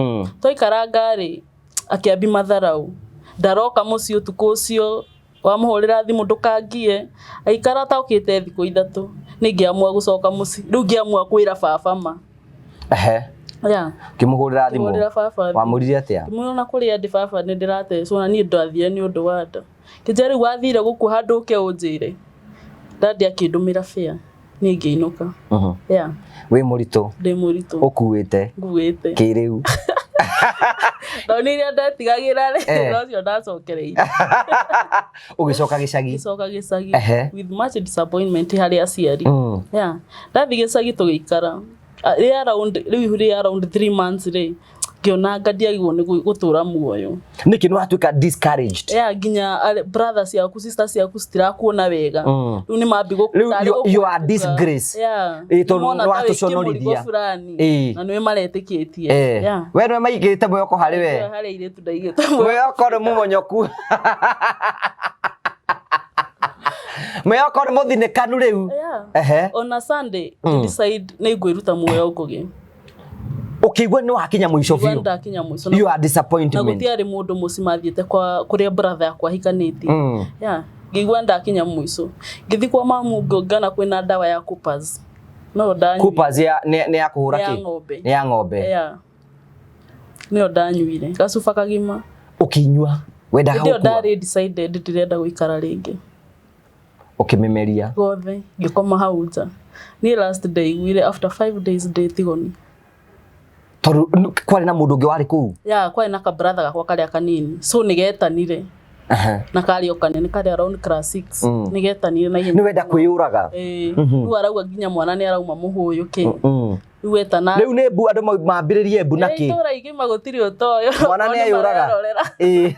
Twaikaranga rĩ, akĩambi matharau, ndaroka mũciĩ ũtukũ ũcio, wamũhũrĩra thimũ ndũkangie, aikara atokĩte thikũ 3, nĩ ngĩamua gũcoka mũciĩ. Rĩu ngĩamua kwĩra baba ma. Yeah. Ngĩmũhũrĩra thimũ? Ngĩhũrĩra baba thimũ. Wamũririe atĩa? Ngĩmwĩra ona kũrĩa ndĩ, baba, nĩ ndĩratecwo na niĩ ndathire nĩ ũndũ wa nda. Kĩnjĩra rĩu wathire gũkũ handũ ũke ũnjĩre. Dadi akĩndũmĩra fare, niĩ ngĩinũka. Yeah. Wĩ mũritũ? Ndĩ mũritũ. Ũkuĩte? Nguĩte. Kĩrĩu. Ndonire iria ndetigagĩra rĩ, nocio ndacokereire. Ũgĩcoka gĩcagi? Ngĩcoka gĩcagi with much disappointment harĩ aciari. Yeah. Ndathiĩ gĩcagi tũgĩikara. Rĩ around rĩu ihu rĩ around 3 months rĩ, ngĩona anga ndiagĩrĩirwo nĩ gũtũra muoyo. Nĩkĩ nĩ watuĩka discouraged? Yeah, nginya brother ciaku, sister ciaku citirakuona wega. Rĩu nĩ mambi Rĩu you are disgrace. Yeah. Ĩ, tondũ Nĩmona nĩ ta wĩ watũconorithia. kĩmũrigo fulani. Na nĩwe maretĩkĩtie. Yeah. We nĩwe maigĩte mwĩhoko harĩ we. Harĩ airĩtu ndaigĩte. Mwĩhoko nĩ mũmonyoku, mwĩhoko nĩ mũthinĩkanu rĩu. Yeah. Ehe. Ona Sunday decide nĩ ngwĩruta muoyo, Ngũgĩ. Ũkĩigua nĩ wakinya mũico Igua biũ. ndakinya mũico na You are na disappointment. gũtiarĩ mũndũ mũciĩ mathiĩte kwa kũrĩa brother yakwa ahikanĩtie. Yeah, ngĩigua ndakinya mũico, ngĩthiĩ kwa mamu, ngĩongana kwĩna ndawa ya Coopers, no ndanyuire. Coopers ya nĩ ya kũhũra Nĩ ya kĩ? ng'ombe. Nĩ ya ng'ombe. Yeah, nĩyo ndanyuire gacuba kagima. Ũkĩnyua wendaga Hĩndĩ ĩyo gũkua? ndarĩ decided ndirenda gũikara rĩngĩ. Ũkĩmĩmeria? Gothe, ngĩkoma hau nja. Niĩ last ndaiguire after 5 days ndĩ tigoni. Tondũ kwarĩ na mũndũ ũngĩ warĩ kũu? Ya, kwarĩ na kabratha gakwa karĩa kanini, so nĩgetanire. Na karĩ o kanene, karĩ around class 6. Nĩgetanire na ihenya. Nĩ wenda kwĩyũraga? Ĩĩ, rĩu arauga nginya mwana nĩ arauma mũhũyũ kĩ. Rĩu etana. Rĩu nĩ mbu andũ mambĩrĩrie mbu na kĩ? Itũra igima gũtirĩ ũtoyo. Mwana nĩ eyũraga. Ĩĩ.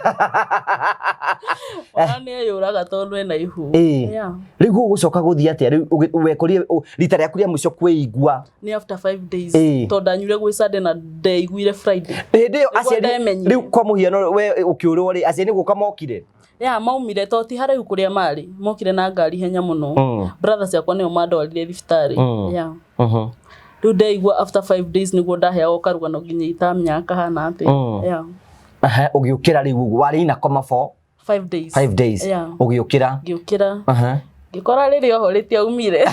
Mwana nĩ eyũraga tondũ ena ihu. Ĩĩ. Yeah. Rĩu gũgũcoka gũthiĩ atĩa rĩu wekorire rita rĩaku rĩa mũico kwĩigua? Nĩ after 5 days. Ĩĩ. Tondũ ndanyuire gwĩ Sunday na ndeiguire Friday. Hĩndĩ ĩyo Nĩguo aciari ndemenyire. Rĩu kwa mũhiano we ũkĩũrwo rĩ, aciari nĩ gũka mokire? Ya, maumire to ti haraihu kũrĩa marĩ, mokire na ngari ihenya mũno. Brother ciakwa nĩo mandwarire thibitarĩ. Yeah. Rĩu ndeigua after 5 days nĩguo ndaheagwo karugano nginya itamenya kahana atĩa. Yeah. Aha, ũgĩũkĩra rĩu ũguo warĩ ina koma for 5 days. 5 days. Yeah. Ũgĩũkĩra? Ngĩũkĩra, ngĩkora rĩrĩa oho rĩtiaumire.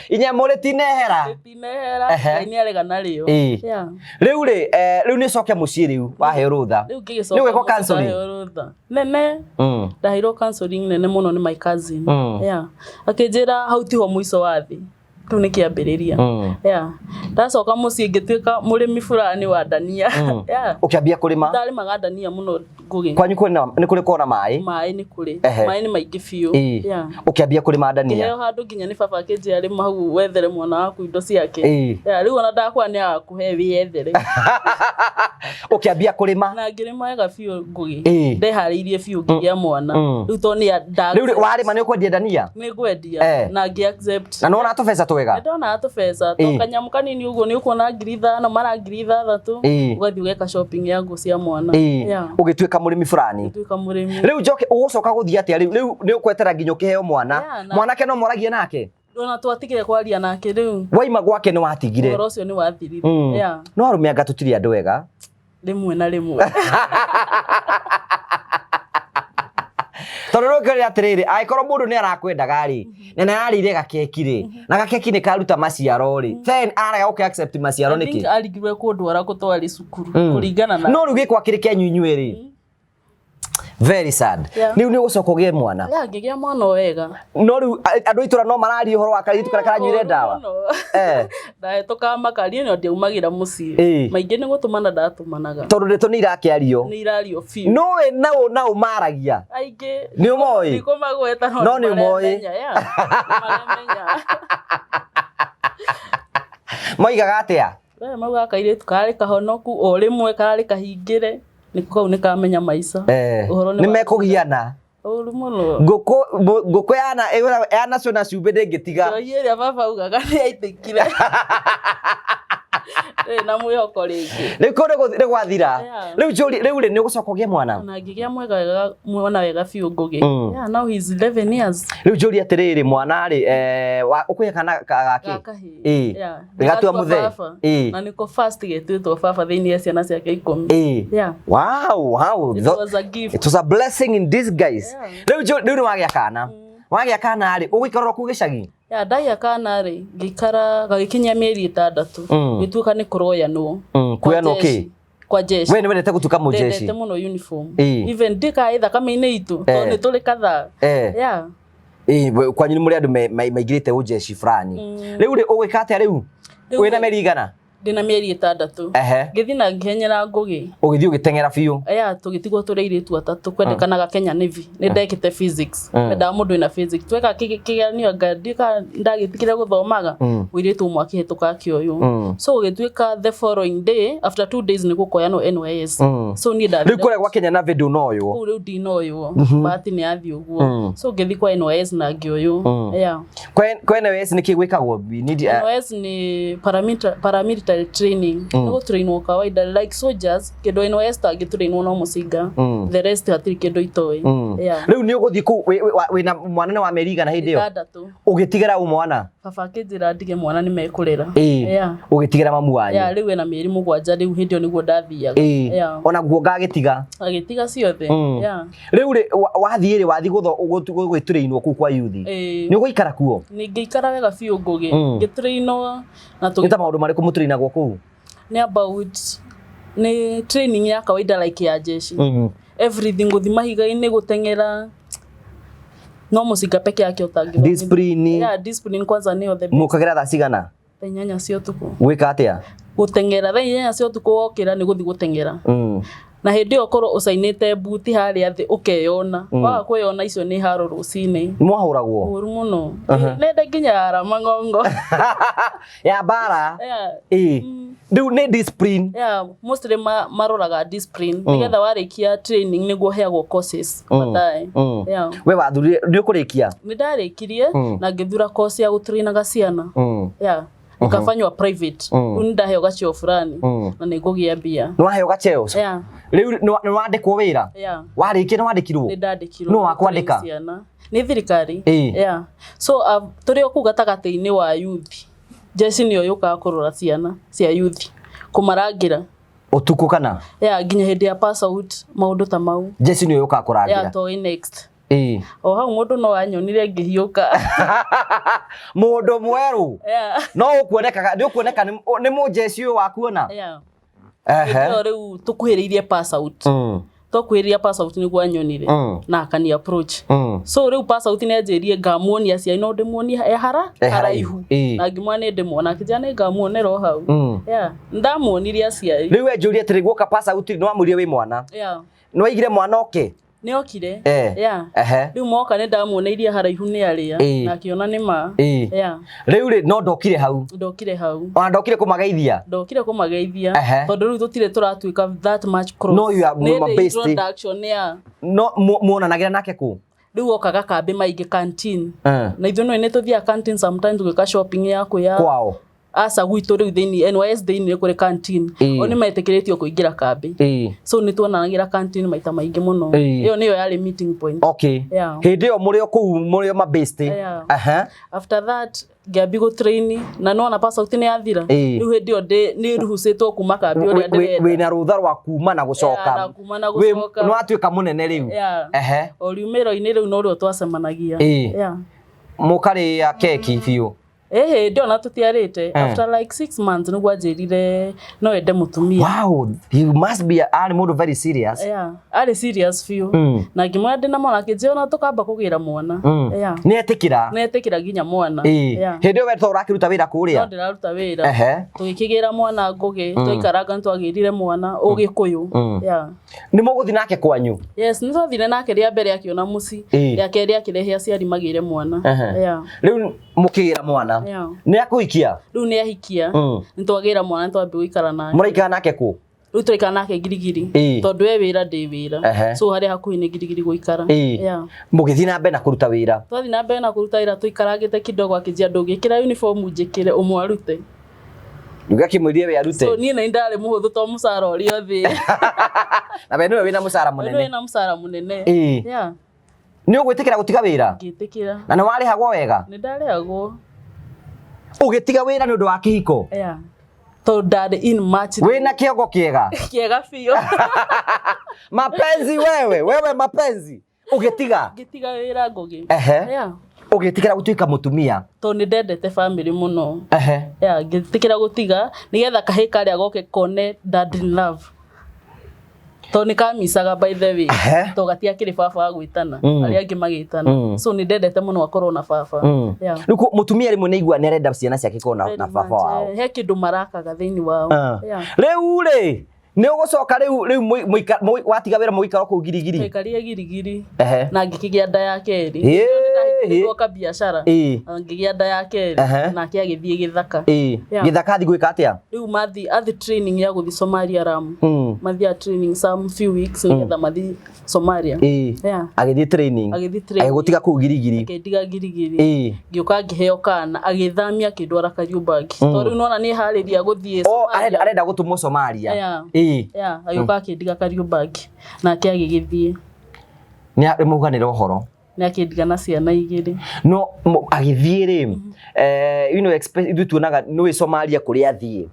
Inyamũ rĩtinehera. Rĩtinehera. Ehe. Ngai nĩarega narĩo. Ĩĩ. Yeah. Rĩu rĩ, rĩu nĩ coke mũciĩ, rĩu waheo rũtha? Rĩu ngĩgĩcoka Nĩ ũgwĩkwo mũciĩ. counseling? Ndaheo rũtha nene. Ndaheirwo counseling nene mũno nĩ my cousin. Yeah, akĩnjĩra hau tiho mũico wa thĩ, kĩu nĩ kĩambĩrĩria. Yeah, ndacoka mũciĩ ngĩtuĩka mũrĩmi fulani wa ndania. Yeah. Ũkĩambia kũrĩma? Ndarĩmaga ndania mũno, Ngũgĩ. Kwanyu kwĩna nĩ kũrĩ kona maĩ? Maĩ nĩ kũrĩ. Maĩ nĩ maingĩ biũ. Yeah. Ũkĩambia kũrĩma ndania? Ngĩheo handũ nginya nĩ baba, akĩnjĩra rĩma hau wethere mwana waku indo ciake. Yeah, rĩu ona ndakwa nĩ agakũhe wĩyethere. Ũkĩambia kũrĩma? Na ngĩrĩma wega biũ, Ngũgĩ. Ndeharĩirie biũ ngĩgĩa mwana. Rĩu tondũ nĩ nda Rĩu rĩ, warĩma nĩ ũkwendia ndania? Nĩ ngwendia. Na ngĩ accept. Na nĩwona tũbeca twega? Ndonaga tũbeca to kanyamũ kanini ũguo, nĩ ũkuona 5,000 mara 6,000, ũgathiĩ ũgeka shopping ya nguo cia mwana. Yeah. Ũgĩtuĩka mũrĩmi fulani. Ngĩtuĩka mũrĩmi. Rĩu njoke ũgũcoka gũthiĩ atĩa rĩu? Rĩu nĩ ũkwetera nginya ũkĩheo mwana? Yeah, Mwanake no moragie nake? Ona twatigire kwaria nake rĩu. Waima gwake nĩ watigire? Ũhoro ũcio nĩ wathirire. Yeah. No arũme anga tũtirĩ andũ ega. Rĩmwe na rĩmwe. Tondũ rĩu ngĩrĩ atĩrĩrĩ, angĩkorwo mũndũ nĩ arakwendaga rĩ, na nĩ ararĩire gakeki rĩ, na gakeki nĩ karuta maciaro rĩ, then arega gũkĩ accept maciaro I think nĩkĩ? Arigirwe kũndwara kũtwari cukuru kũringana na No rĩu gĩkwa kĩrĩ kĩanyu inyuĩ rĩ, very sad. Yeah. Rĩu nĩ ũgũcoka ũgĩe mwana? Yeah, ngĩgĩa mwana o wega. No rĩu andũ a itũra no mararia ũhoro wa kairĩtu karĩa karanyuire ndawa? Ndahĩtũkaga niĩ no ndiaumagĩra mũciĩ. Maingĩ nĩ gũtũmana ndatũmanaga. Tondũ ndeto nĩ irakĩario. Nĩ irario biũ. Nũĩ naũ naũ maragia? Aingĩ. Nĩ ũmoĩ? Ndikũmagweta no. No nĩ ũmoĩ. Nĩmaremenya, yeah. Nĩmaremenya. Moigaga atĩa? We maugaga kairĩtu kararĩ kahonoku o rĩmwe kararĩ kahingĩre, nĩko kau nĩkamenya maica. Ũhoro nĩ Nĩ wa mekũgiana. Ũru mũno. Ngũkũ ngũkũ yana yanacũna cumbĩ ndĩngĩtiga. Njohi ĩrĩa baba augaga nĩ yaitĩkire. Ndĩrĩ na mwĩhoko rĩngĩ. Rĩu kũndũ nĩ gwathira. Yeah. Rĩu njũri rĩu rĩ nĩ ũgũcoka ũgĩe mwana. Ona ngĩgĩa mwega wega mwana wega biũ Ngũgĩ. Yeah, now he's 11 years. Rĩu njũri atĩrĩrĩ mwana rĩ ũkũgĩa kana gakĩ? Gakahĩ. Ĩĩ. Yeah. Gatua Gatua mũthee. baba. Ĩĩ. Na nĩko first getwĩtwo baba thĩinĩ ya ciana ciake 10. Ĩĩ. Yeah. Wow, wow. It was a gift. It was a blessing in disguise. Yeah. Rĩu rĩu nĩ wagĩa kana. Wagĩa kana rĩ ũgũikara kũu gĩcagi? Ya ndagĩa kana rĩ ngĩikara gagĩkinyia mĩeri 6 gĩtuĩka nĩ kũroyanwo. Kuoyanwo Kwa kĩ? jeshi. Kwa jeshi. We nĩ wendete gũtuĩka mũjeshi? Ndendete mũno uniform. Ĩĩ. Even ndĩkaĩ thakame-inĩ itũ tondũ nĩ tũrĩ kadhaa. Yeah. Ĩĩ, kwanyu nĩ mũrĩ andũ maingĩrĩte ũjeshi fulani. Rĩu rĩ ũgwĩka atĩa rĩu? Rĩu Wĩna mĩeri igana? Ndĩna mĩeri 6. Ngĩthiĩ na ngĩhenyera Ngũgĩ. Ũgĩthiĩ ũgĩteng'era biũ? Yeah, tũgĩtigwo tũrĩ airĩtu atatũ kwendekanaga Kenya Navy. Nĩ ndekĩte physics. Mendaga mũndũ wĩna physics. Tweka kĩgeranio anga ndagĩtigire gũthomaga. Mũirĩtu ũmwe akĩhĩtũka akĩoywo. So gũgĩtuĩka the following day after 2 days nĩ gũkoyanwo NYS. So niĩ Rĩu ndathire kũrĩa gwa Kenya Navy ndũnoywo? kũu rĩu ndinoywo. Bahati nĩ yathiĩ ũguo. So ngĩthiĩ kwa NYS na ngĩoywo. Yeah. Kwa NYS nĩ kĩ gwĩkagwo? We need, NYS ni paramilitary training. Nĩ gũtrainwo kawaida like soldiers, kĩndũ NYS tangĩtrainwo no mũcinga. The rest hatirĩ kĩndũ itoĩ. Yeah. Rĩu nĩ ũgũthiĩ kũu wĩna mwana nĩ wa mĩeri igana hĩndĩ ĩyo? 6. Ũgĩtigĩra ũ mwana? Baba akĩnjĩra ndige mwana nĩ mekũrera. Ĩĩ. Yeah. Ũgĩtigĩra mamu wanyu? Yeah, rĩu ena mĩeri 7 rĩu hĩndĩ ĩyo nĩguo ndathiaga. Ĩĩ. Yeah. Ona guo ngagĩtiga? Agĩtiga ciothe. Yeah. Rĩu rĩ wathiĩ rĩ wathiĩ gwĩtũrĩinwo kũu kwa yuthi? Ĩĩ. Nĩ ũgũikara kuo? Nĩ ngĩikara wega biũ Ngũgĩ. Ngĩtrainwo na Nĩ ta maũndũ marĩkũ mũtũrĩinagwo kũu? Nĩ about nĩ training ya kawaida like ya jeshi. Everything gũthiĩ mahiga-inĩ gũteng'era no mũcinga peke yake ũtangĩthomithio. Discipline. Yeah, discipline kwanza nĩyo the best. Mũkagĩra thaa cigana? Thaa 8 cia ũtukũ. Gwĩka atĩa? Gũteng'era thaa 8 cia ũtukũ wokĩra nĩ gũthiĩ gũteng'era. Na hĩndĩ ĩyo ũkorwo ũcainĩte mbuti harĩa thĩ ũkeyona. Waga kwĩyona icio nĩ haro rũcinĩ. Mwahũragwo? Ũru mũno. Nende nginya ya mang'ongo. Ya mbara? Yeah. Ĩĩ. Rĩu nĩ discipline. Yeah, mostly maroraga discipline. Nĩgetha warĩkia training nĩguo ũheagwo courses baadaye. Yeah. We wathurire nĩ ũkũrĩkia? Nĩ ndarĩkirie na ngĩthura course ya gũtrainaga ciana. Yeah. Nikafanywa private. Rĩu nĩ ndaheo gacheo fulani na nĩ ngũgĩa mbia. Nĩ waheo gacheo? Yeah. Rĩu nĩ wandĩkwo wĩra? Yeah. Warĩkia nĩ wandĩkirwo? Nĩ ndandĩkirwo. Nũ wakwandĩka? Ciana. Nĩ thirikari. Ĩĩ. Yeah. So tũrĩ o kũu gatagatĩ-inĩ wa youth. Jeshi nĩyo yũkaga kũrora ciana cia youth. Kũmarangĩra. Ũtukũ kana? Yeah, nginya hĩndĩ ya pass out maũndũ ta mau. Jeshi nĩyo yũkaga kũrangĩra? Yeah, toĩ next. Ĩĩ. O hau mũndũ no anyonire ngĩhiũka. Mũndũ mwerũ. Yeah. No ũkuonekaga nĩ ũkuoneka nĩ mũjeshi ũyũ wakuona. Yeah. Hĩndĩ ĩyo rĩu tũkuhĩrĩirie pass out. Twakuhĩrĩria pass out nĩguo anyonire. Na akani approach. So rĩu pass out nĩ anjĩrire ngamuonia aciari no ndĩmuonie e hara E haraihu. Ĩĩ. Na ngĩmwĩra nĩ ndĩmuona akĩnjĩra nĩ ngamuonera o hau. Yeah. Ndamuonirie aciari. Rĩu we njũrie atĩrĩ guoka pass out nĩ wamwĩrire wĩ mwana. Yeah. Nĩ waigire mwana oke? Nĩ okire. Eh. Yeah. Ehe. Rĩu moka nĩ ndamuoneirie haraihu nĩ arĩa Ĩĩ. na akĩona nĩ ma. Ĩĩ. Yeah. Rĩu rĩ no ndokire hau. Ndokire hau. Ona ndokire kũmageithia. Ndokire kũmageithia Ehe. tondũ rĩu tũtirĩ tũratuĩka that much close. No, you are Nĩ ma ndĩ bestie. introduction ya No muonanagĩra nake kũ? Rĩu okaga kambĩ maingĩ canteen. Na ithuĩ no nĩ tũthiaga canteen sometimes gwĩka shopping ya kwĩa Kwao. Aca gwitũ rĩu thĩinĩ NYS thĩinĩ nĩ kũrĩ canteen. Ĩĩ. O nĩ metĩkĩrĩtio kũingĩra kambĩ. Ĩĩ. So nĩ tuonanagĩra canteen maita maingĩ mũno. Ĩĩ. Ĩyo nĩyo yarĩ meeting point. Okay. Yeah. Hĩndĩ ĩyo mũrĩ o kũu mũrĩ o mabesti. Yeah. Aha. After that ngĩambi gũtrain na nĩwona pass out nĩ yathira. Ĩĩ. Rĩu hĩndĩ ĩyo nĩ ruhucĩtwo kuma kambĩ ũrĩa ndĩrenda. Wĩna rũtha rwa kuma na gũcoka. Yeah, na kuma na gũcoka. Nĩ watuĩka mũnene rĩu. Yeah. Ehe. O riumĩro-inĩ rĩu norĩo twacemanagia. Ĩĩ. Yeah. Mũkarĩa keki biũ. Ĩhĩ ndĩona tũtiarĩte. After like 6 months nĩguo anjĩrire no ende mũtumia. Wow, he must be arĩ mũndũ very serious. Yeah. Arĩ serious biũ. Na ngĩmwĩra ndĩna mwana akĩnjĩra ona tũkamba kũgĩra mwana. Yeah. Nĩ etĩkĩra. Nĩ etĩkĩra nginya mwana. Ĩĩ. Yeah. Hĩndĩ ĩyo we to ũrakĩruta wĩra No kũrĩa. ndĩraruta wĩra. Ehe. Tũgĩkĩgĩra mwana Ngũgĩ, twaikaranga nĩ twagĩrire mwana Ũgĩkũyũ. Yeah. Nĩ mũgũthiĩ nake kwanyu. Yes, nĩ twathire nake rĩa mbere akĩona mũciĩ. Ĩĩ. Rĩa kerĩ akĩrehe aciari magĩre mwana. Ehe. Yeah. Rĩu mũkĩgĩra mwana. Mwana. Yeah. Nĩ akũhikia? Rĩu nĩ ahikia. Nĩ twagĩra mwana, nĩ twambia gũikara nake. Mũraikara nake kũ? Rĩu tũraikara nake Girigiri. Tondũ we wĩra ndĩ wĩra. So harĩa hakuhĩ nĩ Girigiri gũikara. Yeah. Mũgĩthiĩ na mbere na kũruta wĩra? Twathiĩ na mbere na kũruta wĩra, tũikarangĩte kidogo akĩnjia ndũngĩkĩra uniform njĩkĩre ũmwe arute. Ũgakĩmwĩrire we arute? So niĩ na ndarĩ mũhũthũ to mũcara ũrĩa ũthĩ. Na we nĩwe wĩna mũcara We nĩwe mũnene. wĩna mũcara mũnene. Yeah. Nĩ ũgwĩtĩkĩra gũtiga wĩra? Ngĩtĩkĩra. Na nĩ warĩhagwo wega? Nĩ ndarĩhagwo. Ũgĩtiga wĩra nĩ ũndũ wa kĩhiko? Yeah. Tondũ ndarĩ in March. Wĩna kĩongo kĩega? Kĩega biũ. Mapenzi wewe, wewe mapenzi. Ũgĩtiga? Ngĩtiga wĩra Ngũgĩ. Yeah. Ũgĩtigĩra gũtuĩka mũtumia? Tondũ nĩ ndendete family mũno. Yeah, ngĩtĩkĩra gũtiga nĩgetha kahĩĩ karĩa goke kone dad in love. Tondũ nĩ kamicaga by the way. Tondũ gatiakĩrĩ baba wa gwĩtana, arĩa angĩ magĩtana. So nĩ ndendete mũno akorwo na baba. Yeah. Rĩu mũtumia rĩmwe nĩ aigua nĩ arenda ciana ciake ikorwo na baba wao. He kĩndũ marakaga thĩinĩ wao. Yeah. Rĩu rĩ, nĩ ũgũcoka rĩu rĩu watiga wĩra mũgĩikara kũu Girigiri? Twaikarire Girigiri. Na ngĩkĩgĩa nda ya kerĩ. Ndoka biacara. Ngĩgĩa nda ya kerĩ. Nake agĩthiĩ gĩthaka. Gĩthaka athiĩ gwĩka atĩa? Rĩu mathi athi training ya gũthiĩ Somalia Lamu. Mathiaga training some few weeks nĩgetha mathiĩ Somalia. Yeah. Agĩthiĩ training. Agĩthiĩ training. Agĩgũtiga kũu Girigiri. Akĩndiga Girigiri. Ngĩũka ngĩheo kana, agĩthamia akĩndwara Kariobangi. Tondũ rĩu nĩwona nĩ harĩria gũthiĩ Somalia. Arenda gũtũmwo Somalia. Yeah. Yeah, agĩũka akĩndiga Kariobangi. Nake agĩgĩthiĩ. Nĩ mauganĩra ũhoro. Nĩ akĩndiga na ciana igĩrĩ. No agĩthiĩ rĩ, you know, ithuĩ tuonaga nĩũĩ Somalia kũrĩa athiĩ.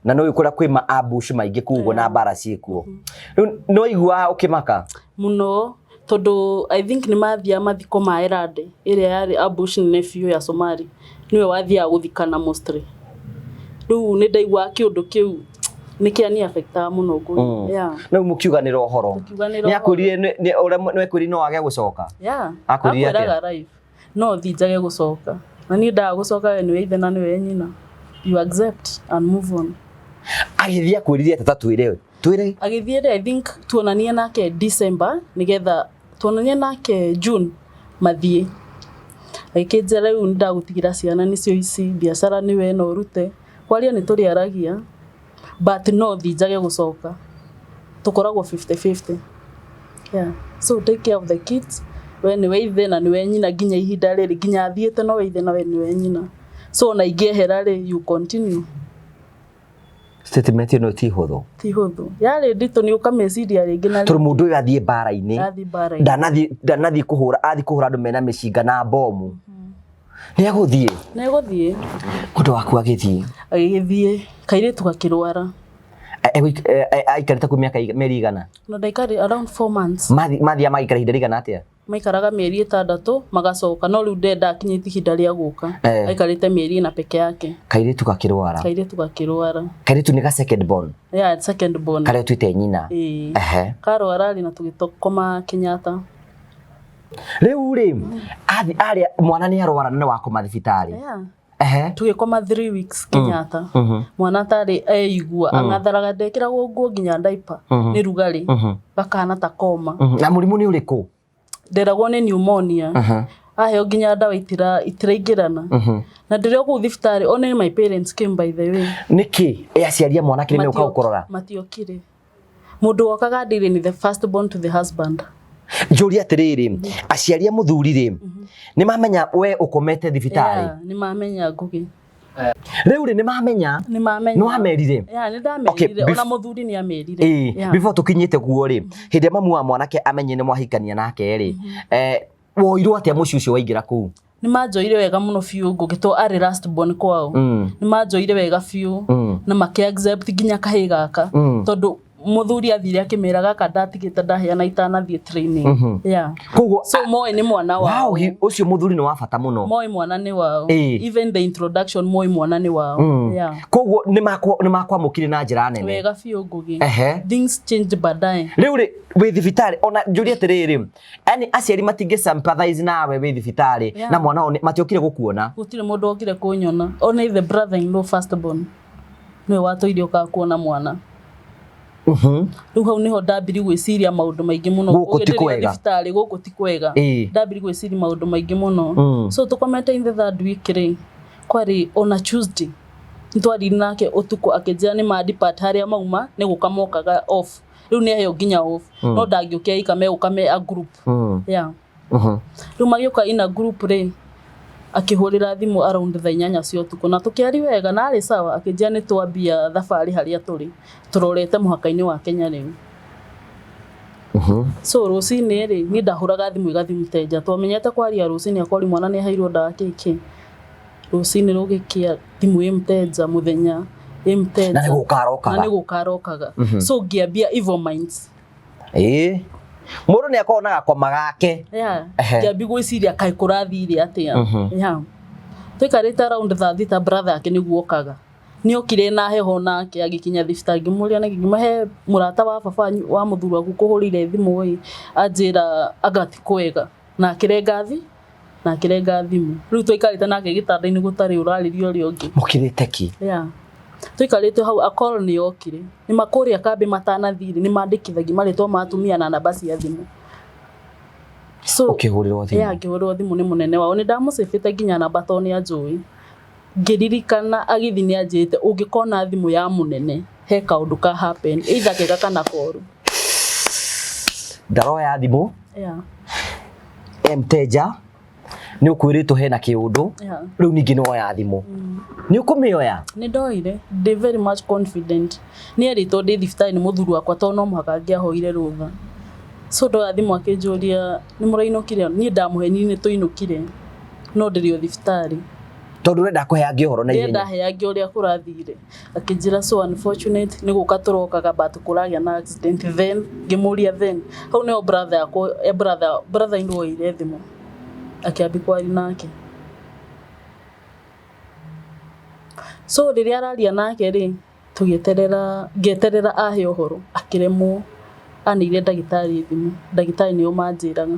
Na nĩũĩ kũrĩa kwĩ ma ambush maingĩ kũu ũguo na mbara ciĩkuo. Rĩu nĩ waiguaga ũkĩmaka? Mũno, tondũ I think nĩ mathiaga mathiko ma Erande ĩrĩa yarĩ ambush nene biũ ya Somali. Nĩwe wathiaga gũthikana mostly. Rĩu nĩ ndaiguaga kĩũndũ kĩu nĩ kĩani affectaga mũno ngũĩ. Yeah. Rĩu mũkiuganĩra ũhoro. Tũkiuganĩra Nĩ akwĩrire ũrĩa nĩ ekwĩrire no age gũcoka? Yeah. Akwĩrire atĩa? Akwĩraga live. No thiĩ njage gũcoka. Na niĩ ndaga gũcoka we nĩwe ithe na nĩwe nyina. You accept and move on. Agĩthiĩ akwĩrire atĩa ta twĩre? Twĩre. Agĩthiĩ rĩ, I think tuonanie nake December nĩgetha tuonanie nake June mathiĩ. Agĩkĩnjĩra rĩu nĩndagũtigĩra ciana nĩcio ici, biacara nĩwe no ũrute. Kwaria nĩ tũrĩaragia but no thiĩ njage gũcoka. Tũkoragwo 50-50. Yeah. So take care of the kids. We nĩwe ithe na nĩwe nyina nginya ihinda rĩrĩ nginya athiĩte no we ithe na we nĩwe nyina. So ona ingĩehera rĩ, you continue. Statement ĩno ti hũthũ. Ti hũthũ. Yarĩ nditũ nĩ ũkameciria rĩngĩ na Tondũ mũndũ ũyũ athiĩ mbara-inĩ. Athiĩ mbara-inĩ. Ndanathiĩ kũhũra, athiĩ kũhũra andũ mena mĩcinga na bomu. Nĩ egũthiĩ? Nĩ egũthiĩ. Mũndũ waku agĩthiĩ? Agĩgĩthiĩ. Kairĩtu gakĩrwara. Aikarĩte kũu mĩaka mĩeri igana? No ndaikarire around 4 months. Mathiaga magaikara ihinda rĩigana atĩa? Maikaraga mĩeri 6 magacoka, no rĩu ndakinyĩtie ihinda rĩa gũka. Aikarĩte mĩeri 4 peke yake. Kairĩtu gakĩrwara. Kairĩtu gakĩrwara. Kairĩtu nĩ ga second born? Yeah, second born. Karĩa ũtuĩte nyina. Karwara rĩ na tũgĩkoma Kenyatta. Rĩu rĩ, arĩa mwana nĩ arwara na nĩ wakoma thibitarĩ. Yeah. Tũgĩkoma 3 weeks Kenyatta. Mwana atarĩ eigua, ang'atharaga ndekĩragwo nguo nginya diaper nĩ rugarĩ. Gakahana ta koma. Na mũrimũ nĩ ũrĩkũ? Nderagwo nĩ pneumonia. Aheo nginya ndawa itiraingĩrana. Na ndĩrĩ o kũu thibitarĩ, only my parents came by the way. Nĩkĩ? Aciari a mwanake nĩ megũka gũkũrora? Matiokire. Mũndũ wokaga ndĩrĩ ni the first born to the husband. Njũrie atĩrĩrĩ, aciari a mũthuri rĩ, nĩ mamenya we ũkomete thibitarĩ? Nĩ mamenya Ngũgĩ. Rĩu rĩ, nĩ mamenya? Nĩ mamenya. Nĩ wamerire? Yeah, nĩ ndamerire. Ona mũthuri nĩ amerire. Before tũkinyĩte guo rĩ, hĩndĩ ĩrĩa mamu wa mwanake amenye nĩ mwahikania nake rĩ, woirwo atĩa mũciĩ ũcio waingĩra kũu? Nĩ manjoire wega mũno biũ Ngũgĩ to arĩ last born kwao. Nĩ manjoire wega biũ na makĩ accept nginya kahĩĩ gaka tondũ mũthuri athire akĩmera gaka ndatigĩte ndaheana itanathiĩ training. Yeah. Koguo so moĩ nĩ mwana wao. Wow, ũcio mũthuri nĩ wa bata mũno. Moĩ mwana nĩ wao. Even the introduction moĩ mwana nĩ wao. Yeah. Koguo nĩ makwamũkire na njĩra nene. Wega biũ Ngũgĩ. Things changed baadaye. Rĩu rĩ wĩ thibitarĩ ona njũrie atĩrĩrĩ, yani aciari matingĩ sympathize nawe wĩ thibitarĩ na mwana wao matiokire gũkuona? Gũtirĩ mũndũ okire kũnyona. Only the brother in law first born nĩwe watũire okaga kuona mwana. Rĩu hau nĩho ndambirie gwĩciria maũndũ maingĩ mũno. Gũkũ ti kwega. Thibitarĩ gũkũ ti kwega. Ndambirie gwĩciria maũndũ maingĩ mũno. So tũkomete in the third week rĩ, Kwarĩ ona Tuesday nĩtwaririe nake ũtukũ akĩnjĩra nĩ ma depart harĩa mauma nĩ gũka mokaga off. Rĩu nĩ aheo nginya off. No ndangĩũkia ika megũka me a group. Yeah. Rĩu magĩũka in a group rĩ, akĩhũrĩra thimũ around thaa 8 cia ũtukũ na tũkĩaria wega na arĩ sawa akĩnjĩra nĩ twambia thabarĩ harĩa tũrĩ tũrorete mũhaka-inĩ wa Kenya rĩu. So rũcinĩ rĩ, niĩ ndahũraga thimũ ĩgathiĩ mũteja twamenyete kwaria rũcinĩ akoria mwana nĩ aheirwo ndawa kĩkĩ. Rũcinĩ rũgĩkĩa thimũ ĩ mũteja mũthenya ĩ mũteja. Na nĩ gũka arokaga. Na nĩ gũka arokaga. So ngĩambia evil minds. Ĩĩ. Mũndũ nĩ akoragwo na gakoma gake. Yeah. Ngĩambia gwĩciria kaĩ kũrathire atĩa. Yeah. Tũikarĩte around thaa 6 brother yake nĩguo okaga. Nĩ okire na heho nake agĩkinya thibitarĩ ngĩmũria nĩkĩ ngĩmũhe mũrata wa baba wa mũthuri waku kũhũrĩire thimũ ĩ anjĩra anga ti kwega na akĩrenga na akĩrenga thimũ. Rĩu twaikarĩte nake gĩtanda-inĩ gũtarĩ ũrarĩria ũrĩa ũngĩ. Mũkirĩte ki. Yeah. Tũikarĩte hau a call nĩ yokire. Nĩ ma kũrĩa kambĩ matanathiĩ rĩ, nĩ mandĩkithagia marĩtwa ma atumia na namba cia thimũ. So, Ũkĩhũrĩrwo thimũ. Yeah, ngĩhũrĩrwo thimũ nĩ mũnene wao. Nĩ ndamũcĩbĩte nginya namba tondũ nĩ anjũĩ. Ngĩririkana agĩthiĩ nĩ anjĩrĩte ũngĩkona thimũ ya mũnene he kaũndũ ka happen either kega kana koru. Ndaroya thimũ. Yeah. Mteja nĩ ũkwĩrĩtwo hena kĩũndũ. Yeah. Rĩu ningĩ nĩ woya thimũ. Nĩ ũkũmĩoya? Nĩ ndoire. Ndĩ very much confident. Nĩ erĩtwo ndĩ thibitarĩ nĩ mũthuri wakwa tondũ no mũhaka angĩahoire rũtha. So ndoya thimũ akĩnjũria nĩ mũrainũkire? Niĩ ndamũhenirie nĩ tũinũkire no ndĩrĩ o thibitarĩ. Tondũ ũrenda kũhe angĩ ũhoro na ihenya. Ndĩrenda he angĩ ũrĩa kũrathire. Akĩnjĩra so unfortunate nĩ gũka tũrokaga but kũragĩa na accident then ngĩmũria then hau nĩho brother yakwa brother brother in law oire thimũ akĩambia kwaria nake. So rĩrĩa araria nake rĩ tũgĩeterera ngĩeterera ahe ũhoro akĩremwo aneire ndagĩtarĩ thimũ ndagĩtarĩ nĩo manjĩraga.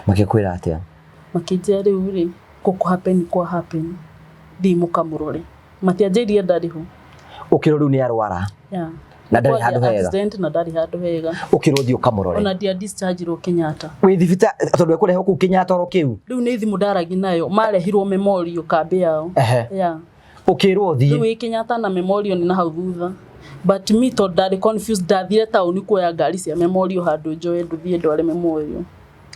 Makĩkwĩra atĩa? Makĩnjĩra rĩu rĩ gũkũ happen kwa happen thiĩ mũkamũrore. Matianjĩrire ndarĩ ho. Ũkĩrwo rĩu nĩ arwara. Yeah. Na ndarĩ handũ hega. Accident na ndarĩ handũ hega. Ũkĩrwo thiĩ ũkamũrore. Ona ndia discharge-irwo Kenyatta. Wĩ thibitarĩ tondũ ekũrehwo kũu Kenyatta oro kĩu. Rĩu nĩ thimũ ndaragia nayo marehirwo memorial kambĩ yao. Yeah. Ũkĩrwo ũthiĩ. Rĩu wĩ Kenyatta na memorial nĩ na hau thutha. But me tondũ ndarĩ confused ndathire taũni kuoya ngari cia memorial handũ njoe ndũthiĩ ndware memorial.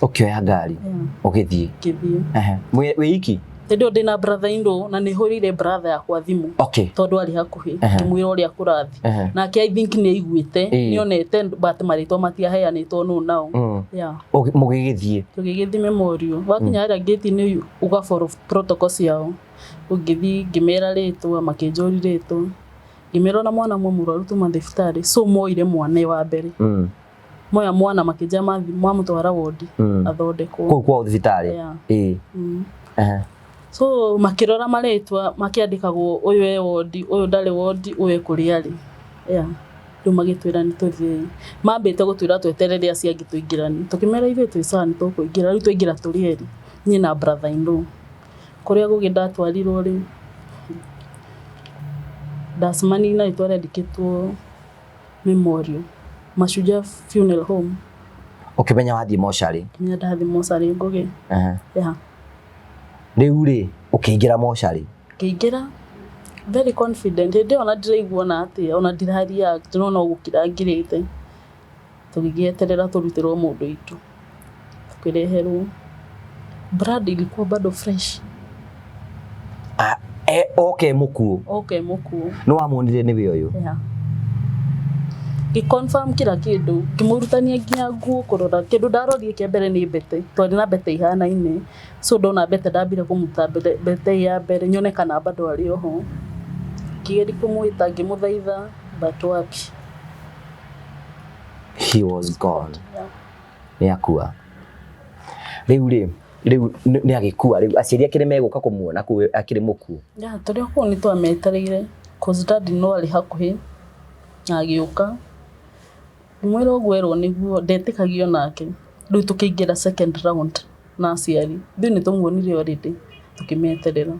Ũkĩoya ngari. Ũgĩthiĩ. Ngĩthiĩ. Wĩ iki? Hĩndĩ ĩyo ndĩna brother in law na nĩ hũrĩire brother yakwa thimũ. Tondũ arĩ hakuhĩ ngĩmwĩra ũrĩa kũrathiĩ. Nake I think nĩ aiguĩte, nĩ onete but marĩtwa matiaheanĩtwo nũ nao. Yeah. Mũgĩgĩthiĩ. Tũgĩgĩthiĩ memorial. Wakinya harĩa gate-inĩ ũga follow protocol ciao. Ũngĩthiĩ ngĩmera rĩtwa, makĩnjũria rĩtwa. Ngĩmera ona mwana ũmwe mũrwaru tuma thibitarĩ. So moire mwana wa mbere. Moya mwana makĩnjĩra mamũtwara wodi athondekwo. Kũu kwao thibitarĩ? Ĩĩ. So makĩrora marĩtwa makĩandĩkagwo ũyũ e wodi, ũyũ ndarĩ wodi, ũyũ e kũrĩa arĩ. Yeah. Rĩu magĩtwĩra nĩ tũthiĩ. Mambĩte gũtwĩra tweterere acio angĩ tũingĩranie. Tũkĩmera ithuĩ twĩ sawa nĩ tũkũingĩra. Rĩu twaingĩra tũrĩ erĩ, niĩ na brother in law. Kũrĩa Ngũgĩ ndatwarirwo rĩ, ndacemanirie na rĩtwa rĩandĩkĩtwo Memorial, Mashujaa Funeral Home. Ũkĩmenya wathiĩ mocarĩ? Ngĩmenya ndathiĩ mocarĩ Ngũgĩ. Yeah. Rĩu rĩ, ũkĩingĩra mocarĩ? Ngĩingĩra very confident. Hĩndĩ ĩyo ona ndiraigua ona atĩa, ona ndira react no no gũkira ngirĩte. Tũgĩgĩeterera tũrutĩrwo mũndũ witũ. Tũkĩreherwo. Blood ilikuwa bado fresh. Oke mũkuũ. Oke mũkuũ. Nĩ wamuonire nĩwe ũyũ? Yeah. Ngĩ confirm kila kĩndũ, ngĩmũrutania nginya nguo kũrora. Kĩndũ ndarorire kĩa mbere nĩ mbete. Twarĩ na mbete ihanaine. So ndona mbete ndambire kũmũruta mbete ya mbere nyone kana bado arĩ oho. Ngĩgeria kũmwĩta ngĩmũthaitha but wapi. He was gone. Nĩ akua. Rĩu rĩ, rĩu nĩ agĩkua rĩu aciari ake nĩ megũka kũmuona kũu akĩrĩ mũkuũ. Yeah, tũrĩ o kũu nĩ twametereire cause daddy no arĩ hakuhĩ na agĩũka. Ngĩmwĩra ũguo erwo nĩguo ndetĩkagio nake. Rĩu tũkĩingĩra second round na aciari. Ithuĩ nĩ tũmuonire already tũkĩmeterera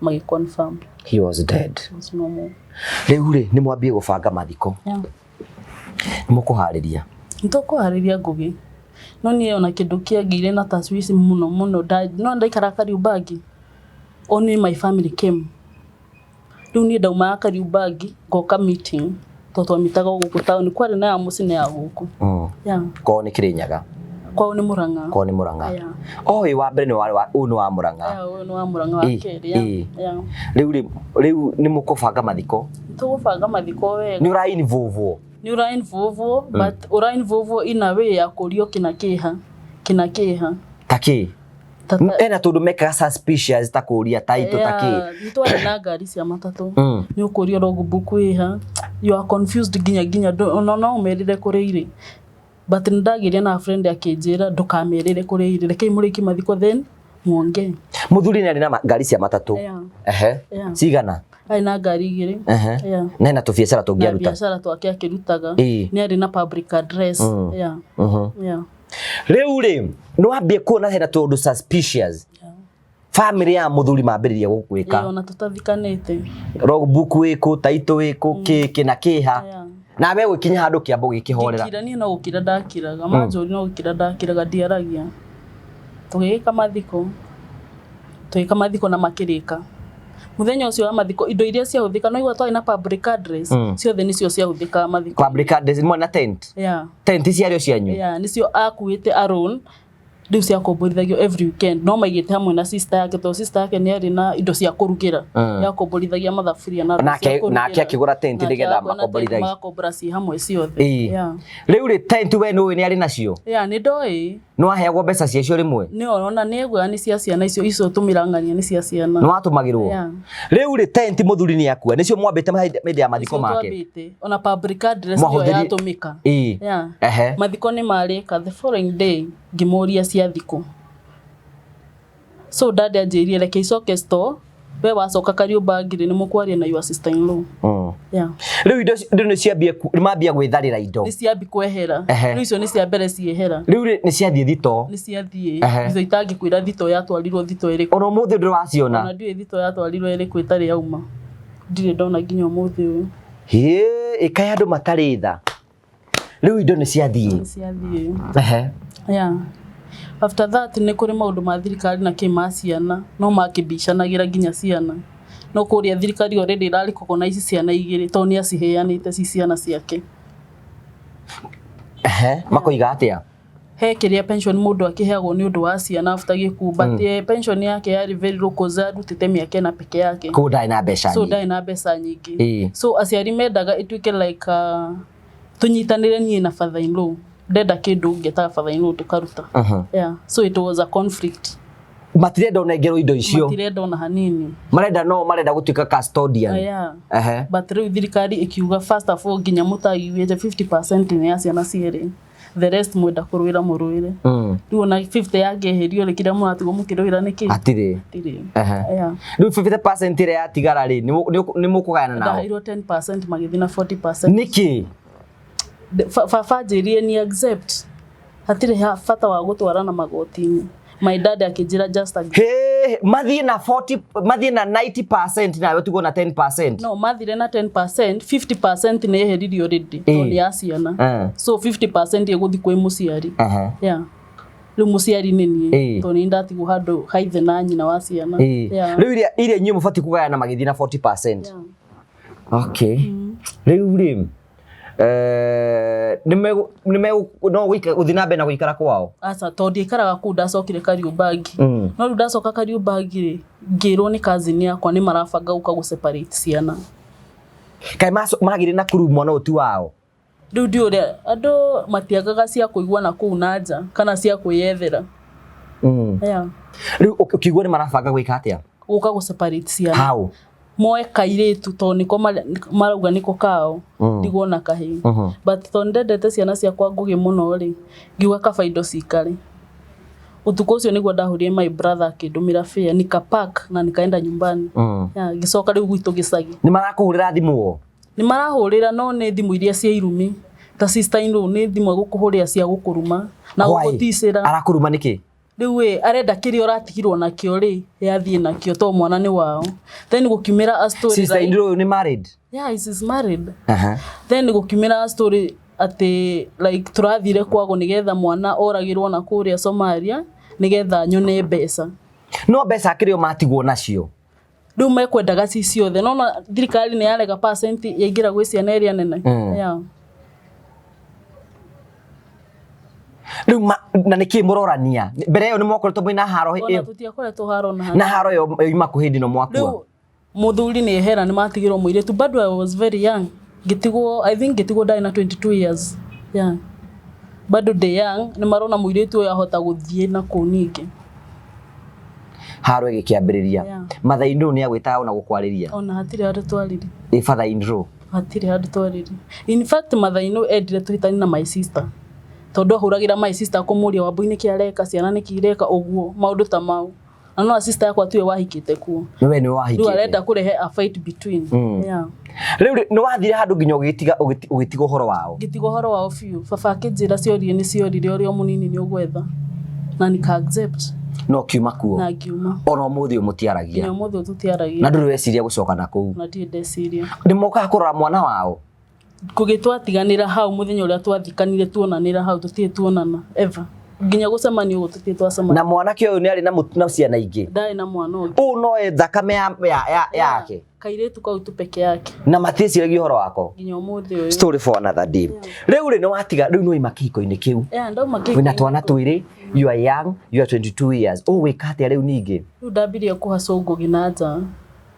magĩ confirm. He was dead. He was no more. Rĩu rĩ, nĩ mwambie gũbanga mathiko. Yeah. Nĩ mũkũharĩria? Nĩ tũkũharĩria Ngũgĩ. No niĩ ona kĩndũ kĩangĩire na tashwishi mũno mũno no ndaikara Kariobangi. Only my family came. Rĩu niĩ ndaumaga Kariubangi ngoka meeting tondũ twamitaga o gũkũ taũni, kwarĩ na ya mũciĩ na ya gũkũ. Yeah. Kwao nĩ Kĩrĩnyaga? Kwao nĩ Mũrang'a. Kwao nĩ Mũrang'a. Yeah. O ũyũ wa mbere nĩ warĩ wa ũyũ nĩ wa Mũrang'a. Yeah, ũyũ nĩ wa Mũrang'a wa kerĩ. Yeah. Yeah. Rĩu rĩ, rĩu nĩ mũkũbanga mathiko? Tũgũbanga mathiko wega. Nĩ ũra involve? Nĩ ũra involve, but ũra involve in a way ya kũrio kĩna kĩha kĩna kĩha. Ta kĩ? Ena tũndũ mekaga suspicious ta kũria title ta kĩ? Nĩ twarĩ na ngari cia matatũ. Nĩ ũkũrio logbook ĩha, you are confused nginya nginya ona no ũmerĩre kũrĩa irĩ, but nĩ ndagĩire na friend akĩnjĩra ndũkamerĩre kũrĩa irĩ, rekei mũrĩkie mathiko then muongee. Mũthuri nĩ arĩ na ngari cia matatũ? Yeah. Ehe. Yeah. Cigana? Arĩ na ngari igĩrĩ. Ehe. Yeah. Na ena tũbiacara tũngĩ Na aruta? biacara twake akĩrutaga. Nĩ arĩ na public address. Yeah. Yeah. Rĩu rĩ, nĩ wambie kuona hena tũndũ suspicious? Yeah. Family ya mũthuri mambĩrĩria gũgwĩka? Ĩĩ, ona tũtathikanĩte. Logbook wĩkũ, title wĩkũ, kĩ kĩ na kĩha? Yeah. Nawe gũkinya handũ kĩambo gĩkĩhorera? Ngĩkira, niĩ no gũkira ndakiraga, manjũri no gũkira ndakiraga, ndiaragia. Tũgĩgĩka mathiko, tũgĩka mathiko na makĩrĩka. Mũthenya ũcio wa mathiko, indo iria ciahũthĩka, no igua twarĩ na public address, ciothe nĩcio ciahũthĩkaga mathiko. Public address mwe na tent? Yeah. Tent ciarĩ o cianyu? Yeah, nĩcio akuĩte alone, rĩu ciakomborithagio every weekend, no maigĩte hamwe na sister yake tondũ sister yake nĩ arĩ na indo cia kũrugĩra. Yakomborithagia mathaburia na Nake cia kũrugĩra. Nake akĩgũra tent Nake nĩgetha agakora na tent makomborithagie. Magakombora ciĩ hamwe ciothe. Yeah. Rĩu rĩ, tent we nĩ ũĩ nĩ arĩ nacio? Yeah, nĩ ndoĩ. Nĩ waheagwo mbeca ciacio rĩmwe? Nĩ ona nĩ eguoya nĩ cia ciana icio, icio tũmĩrang'ania nĩ cia ciana. Nĩ watũmagĩrwo? Yeah. Rĩu rĩ, tent mũthuri nĩ akua, nĩcio mwambĩte hĩndĩ ya mathiko Nĩcio make? twambĩte. Ona public address nĩyo yatũmĩka. Yeah. Mathiko nĩ marĩka, the following day ngĩmũria cia thikũ. So dad anjĩrire reke icoke store, we wacoka Kariũmbangi rĩ, nĩ mũkwaria na your sister in law. Yeah. Rĩu indo indo nĩ ciambia nĩ mambia gwĩtharĩra indo. Nĩ ciambi kwehera. Rĩu icio nĩ cia mbere ciehera. Rĩu rĩ, nĩ ciathiĩ thitoo? Nĩ ciathiĩ. Icio itangĩkwĩra thitoo yatwarirwo thitoo ĩrĩkũ. Ona ũmũthĩ ndũrĩ waciona? Ona ndiũĩ thitoo yatwarirwo ĩrĩkũ ĩtarĩ yauma. Ndirĩ ndona nginya ũmũthĩ ũyũ. Hĩ, ĩkaĩ andũ matarĩ tha. Rĩu indo nĩ ciathiĩ? Nĩ ciathiĩ. Yeah. After that nĩ kũrĩ maũndũ ma thirikari na kĩ ma ciana no makĩmbicanagĩra nginya ciana, no kũrĩa thirikari already ĩrarĩ na ici ciana igĩrĩ tondũ nĩ aciheanĩte ci ciana ciake. Ehe, makoiga atĩa? He kĩrĩa pension mũndũ akĩheagwo nĩ ũndũ wa ciana after gĩkuũ, but pension yake yarĩ very low cause arutĩte mĩaka ĩna peke yake. Koguo ndarĩ na mbeca So nyingĩ. ndarĩ na mbeca nyingĩ. So aciari mendaga ĩtuĩke like tũnyitanĩre niĩ na father in law, ndenda kĩndũ ngetaga father in law tũkaruta. Yeah. So it was a conflict. Matirenda ũnengerwo indo icio? Matirenda ona hanini. Marenda no marenda gũtuĩka custodian. Yeah. But rĩu thirikari ĩkiuga first of all nginya mũtaiguĩte 50% nĩ ya ciana cierĩ, the rest mwenda kũrũĩra mũrũĩre. Rĩu ona 50 yangĩeherio rĩ, kĩrĩa mũratigwo mũkĩrũĩra nĩ kĩ? Hatirĩ. Hatirĩ. Yeah. Rĩu 50% ĩrĩa yatigara rĩ, nĩ mũkũgayana nao? Ndaheirwo 10% magĩthiĩ na 40%. Nĩkĩ? Baba anjĩrire ni accept, hatirĩ bata wa gũtwarana magoti-inĩ. My dad akĩnjĩra just accept. Hĩ, mathiĩ na 40, mathiĩ na 90% nawe ũtigwo na 10%? No, mathire na 10%, 50% nĩ yeheririo already tondũ nĩ ya ciana. So 50% ĩgũthiĩ kwĩ mũciari. Yeah. Rĩu mũciari nĩ niĩ tondũ nĩ ndatigwo handũ ha ithe na nyina wa ciana. Yeah. Rĩu iria inyuĩ mũbatiĩ kũgayana magĩthiĩ na 40%? Yeah. Okay. Rĩu rĩ, no gũthiĩ na mbere na gũikara kwao? Aca, tondũ ndiaikaraga kũu, ndacokire Kariũmbangi. No rĩu ndacoka Kariũmbangi rĩ, ngĩrwo nĩ cousin yakwa nĩ marabanga gũka gũ separate ciana. Kaĩ magĩire na kuru mwana ũyũ ti wao? Rĩu ndiũĩ ũrĩa andũ matiagaga cia kũiguana kũu na nja kana cia kwĩyethera. Yeah. Rĩu ũkĩigua nĩ marabanga gwĩka atĩa? Gũka gũ separate ciana. How? Moe kairĩtu tondũ nĩko marauga nĩko kao, ndigwo na kahĩĩ. But tondũ ndendete ciana ciakwa ngũgĩ mũno rĩ, ngiuga kaba indo cikare. Ũtukũ ũcio nĩguo ndahũrire my brother akĩndũmĩra fare, nikapack na nikaenda nyumbani. Yeah, ngĩcoka rĩu gwitũ gĩcagi. Nĩ marakũhũrĩra thimũ o? Nĩ marahũrĩra no nĩ thimũ iria cia irumi. Ta sister in law nĩ thimũ egũkũhũrĩra cia gũkũruma na Why? gũgũticĩra. Arakũruma nĩkĩ? Rĩu ĩ, arenda kĩrĩa ũratigirwo nakĩo rĩ, yathiĩ nakĩo tondũ mwana nĩ wao. Then gũkiumĩra a story Sister in law nĩ married? Yeah, is married. Then gũkiumĩra a story atĩ like tũrathire kwago nĩgetha mwana oragĩrwo na kũrĩa Somalia nĩgetha nyone mbeca. No mbeca akĩrĩ o matigwo nacio? Rĩu mekwendaga ci ciothe, nona thirikari nĩ yarega percent yaingĩra gwĩ ciana iria nene. Yeah. Rĩu na nĩkĩ mũrorania mbere ĩyo nĩ mwakoretwo mwĩna haro? Ona ĩyo tũtiakoretwo haro na na haro ĩyo yuma kũ hĩndĩ ĩno mwakua? Rĩu mũthuri nĩ ehera, nĩ matigĩrwo mũirĩtu. Bado I was very young, ngĩtigwo, I think ngĩtigwo ndarĩ na 22 years. Yeah, bado ndĩ young, nĩ marona mũirĩtu ũyũ ahota gũthiĩ na kũu ningĩ. Haro ĩgĩkĩambĩrĩria. Yeah. Mother in law nĩ agwĩtaga ona gũkwarĩria? Ona hatirĩ handũ twarire. Ĩ father in law? Hatirĩ handũ twarire. In fact, mother-in-law endire tũhĩtanie na my sister, tondũ ahũragĩra my sister kũmũria Wambui nĩkĩ areka, ciana nĩkĩ ireka ũguo, maũndũ ta mau. Na no sister yakwa tiwe wahikĩte kuo. Nĩ we nĩwe Rĩu wahikĩte. Arenda kũrehe a fight between. Yeah. Rĩu rĩ, nĩ wathire handũ nginya ũgĩtiga ũgĩtiga ũhoro wao? Ngĩtiga ũhoro wao biũ. Baba akĩnjĩra ciorire nĩ ciorire, ũrĩa o mũnini nĩ ũgwetha, na nika accept. No kiuma kuo? Na ngiuma. Ona ũmũthĩ ũyũ mũtiaragia? Nginya ũmũthĩ ũyũ tũtiaragia. Na ndũrĩ weciria gũcoka na kũu? Na ndirĩ ndeciria. Nĩ mokaga kũrora mwana wao? Kũgĩ twatiganĩra hau mũthenya ũrĩa twathikanire, tuonanĩra hau, tũtirĩ tuonana ever, nginya gũcemania ũguo tũtirĩ twacemania. Na mwanake ũyũ nĩ arĩ na ciana ingĩ? Ndarĩ na mwana ũngĩ. Ũũ no e thakame ya yake? Kairĩtu kau tu peke yake. Na matiĩciragia ũhoro wako? Nginya ũmũthĩ ũyũ. Story for another day. Rĩu rĩ, nĩ watiga, rĩu nĩ waima kĩhiko-inĩ kĩu. Yeah, ndauma Wĩna kĩhiko-inĩ. twana twĩrĩ, you are young, you are 22 years, ũgwĩka atĩa rĩu ningĩ? Rĩu ndambirie kũhacwo ngũgĩ na nja,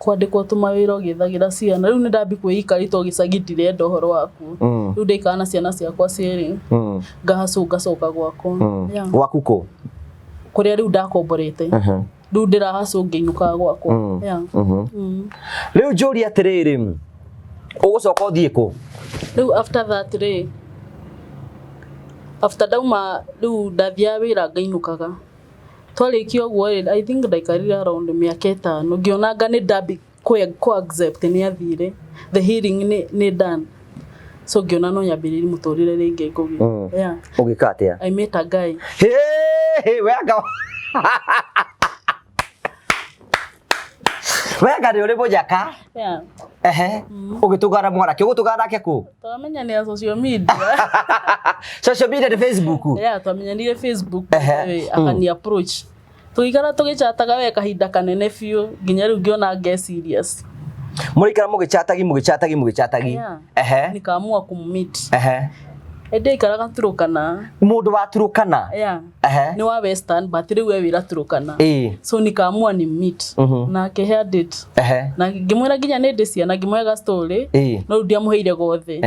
kwandĩkwo tũmawĩra ũgĩethagĩra ciana. Rĩu nĩ ndambi kwĩikari to gĩcagi ndirenda ũhoro wakuo. Rĩu ndaikara na ciana ciakwa cierĩ, ngahacwo ngacoka gwakwa. Yeah. Gwaku kũ? Kũrĩa rĩu ndakomborete. Rĩu ndĩrahacwo ngĩinũkaga gwakwa. Yeah. Rĩu njũrie atĩrĩrĩ, ũgũcoka ũthiĩ kũ? Rĩu after that rĩ, after ndauma rĩu ndathiaga wĩra ngainũkaga. Twarĩkia ũguo rĩ, I think ndaikarire around mĩaka 5, ngĩonanga nĩ ndambi kũ accept nĩ athire, the healing nĩ done, so ngĩona no nyambĩrĩrie mũtũrĩre rĩngĩ Ngũgĩ. Yeah. Ũgĩka atĩa? I met a guy. Hey, hey, we anga we anga nĩ ũrĩ mũnyaka. Yeah. Ehe, ũgĩtũngana mwanake, ũgũtũngana nake kũ? Twamenyanĩra social media. Social media nĩ Facebook? Yeah, twamenyanire Facebook. Ehe. Akani approach, tũgĩikara tũgĩchataga we kahinda kanene biũ, nginya rĩu ngĩona nge serious. Mũrĩikara mũgĩchatagi, mũgĩchatagi, mũgĩchatagi? Yeah. Ehe. Nikaamua kũmmeet. Ehe. Ĩndĩ aikaraga Turukana. Mũndũ wa Turukana? Yeah. Ehe. Nĩ wa Western, but rĩu e wĩra Turukana. So nikaamua ni meet. Na akĩhe date. Ehe. Na ngĩmwĩra nginya nĩ ndĩ ciana, ngĩmwĩra story. Ĩĩ. No rĩu ndiamũheire gothe.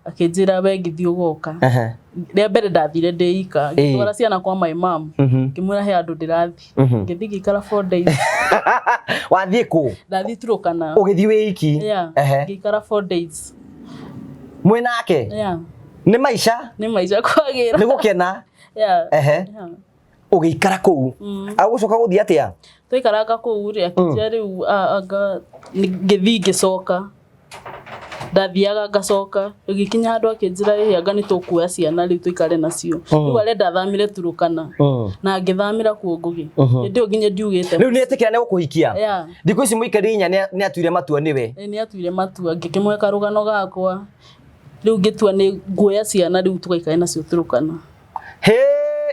Akĩnjĩra we ngĩthiĩ ũgoka. Ehe. Rĩa mbere ndathire ndĩ ika, ngĩtwara ciana kwa my mom. Ngĩmwĩra he handũ ndĩrathiĩ. Ngĩthiĩ ngĩikara 4 days. Wathiĩ kũ? Ndathiĩ Turukana. Ũgĩthiĩ wĩ iki? Yeah. Ehe. Ngĩikara 4 days. Mwĩ nake? Yeah. Nĩ maica? Nĩ maica kwagĩra. Nĩ gũkena? Yeah. Ehe. Yeah. Ũgĩikara kũu, agũcoka gũthiĩ atĩa? Twaikaranga kũu rĩ, akĩnjĩra rĩu anga ngĩthiĩ ngĩcoka, ndathiaga ngacoka, ĩgĩkinya handũ akĩnjĩra ĩhĩ, anga nĩ tũkuoya ciana rĩu tũikare nacio. Rĩu arenda thamire Turukana, na ngĩthamĩra kuo Ngũgĩ. Hĩndĩ ĩyo nginya ndiugĩte. Rĩu nĩ etĩkĩra nĩ gũkũhikia? Yeah. Thikũ ici mũikari inya nĩ atuire matua nĩwe? Ĩ, nĩ atuire matua. Ngĩkĩmũhe karũgano gakwa, rĩu ngĩtua nĩ nguoya ciana rĩu tũgaikare nacio Turukana. Hĩ,